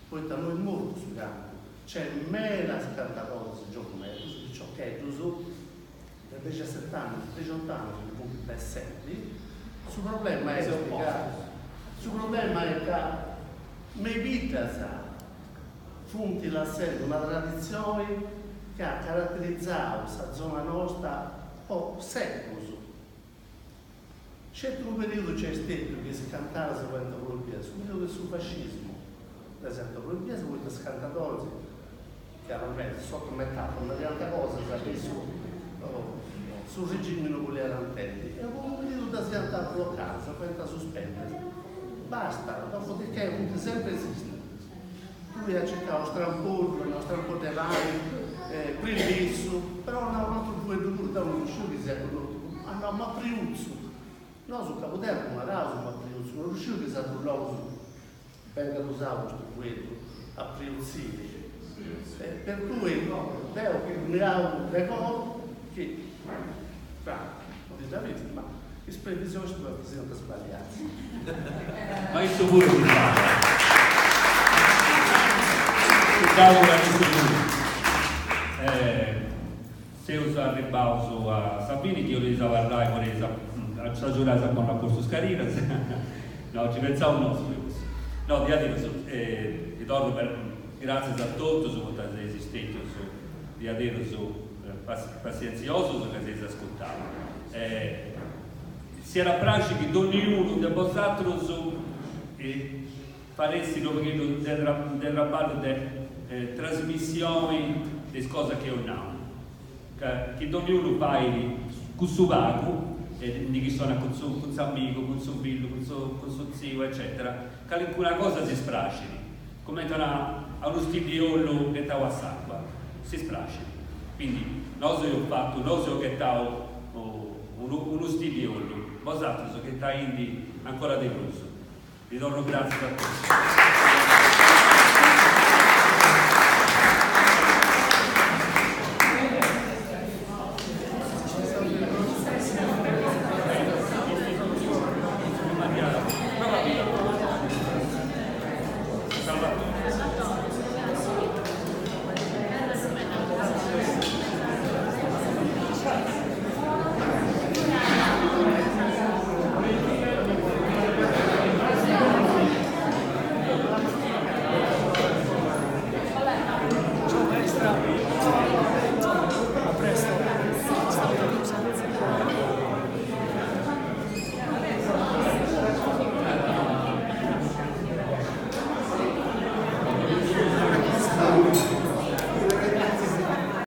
S11: poita no est mortu su cantu, nc'est medas cantadoris giovuneddus, piciocheddus de dexeset'annus, dexot'annus chi funt bessendi, su problema est ca su problema est ca me is biddas funt lassendi una traditzioni chi at caraterizau sa zona nosta po seculus. Sceti unu periodu nc'est stetiu chi is cantadas fuant proibias, su periodu de su fascismu, ddas iant proibias poita is cantadoris, chiaramenti, sotto metafora, nariant cosas chi su su regimi no boliat intendi e po unu periodu ddas iant blocadas, fuant suspendias. Basta, dopodiché funt sempri esistias. Tui as circau strampoddu, no strampoddu 'e pani, prillissu, però nau un'atru fueddu puru, deu non sciu chi siat connotu, ah no, mapriutzu, nosu in Cabuderra ddu naraus mapriutzu, non ddu sciu chi is atrus logus bengat usau custu fueddu, apriutziri, per cui deu mi auguru de coru chi, Francu, no ti dda bisti, ma is previsionis tuas siant sbagliadas.
S2: Ma issu puru si sbagliat. Si dd'augurat issu puru. Seus arribbaus a sa fini, chi 'oleis abarrai podeis s'agiudai a ponni a postu is carinas. No, nci pentzaus nosu po cussu. No, diaderus, ti torru gràtzias a totus poita seis stètius diaderus passientziosus ca seis ascurtau. S'iat a praxi chi donniunu de bosatrus faressit unu pagheddu de traballu de trasmissioni de is cosas chi eus nau, ca chi donniunu fait cussu pagu e ndi chistionat cun su cun s'amigu, cun su fillu, cun su cun su tziu eccetera, calincuna cosa si spraxit, cumenti a unu stiddiollu ghetau a s'acua, si spraxit. Quindi nosu eus fatu, nosu eus ghetau unu unu stiddiollu, bosatrus ghetaindi ancora de prus. Vi torro gràtzias a totus.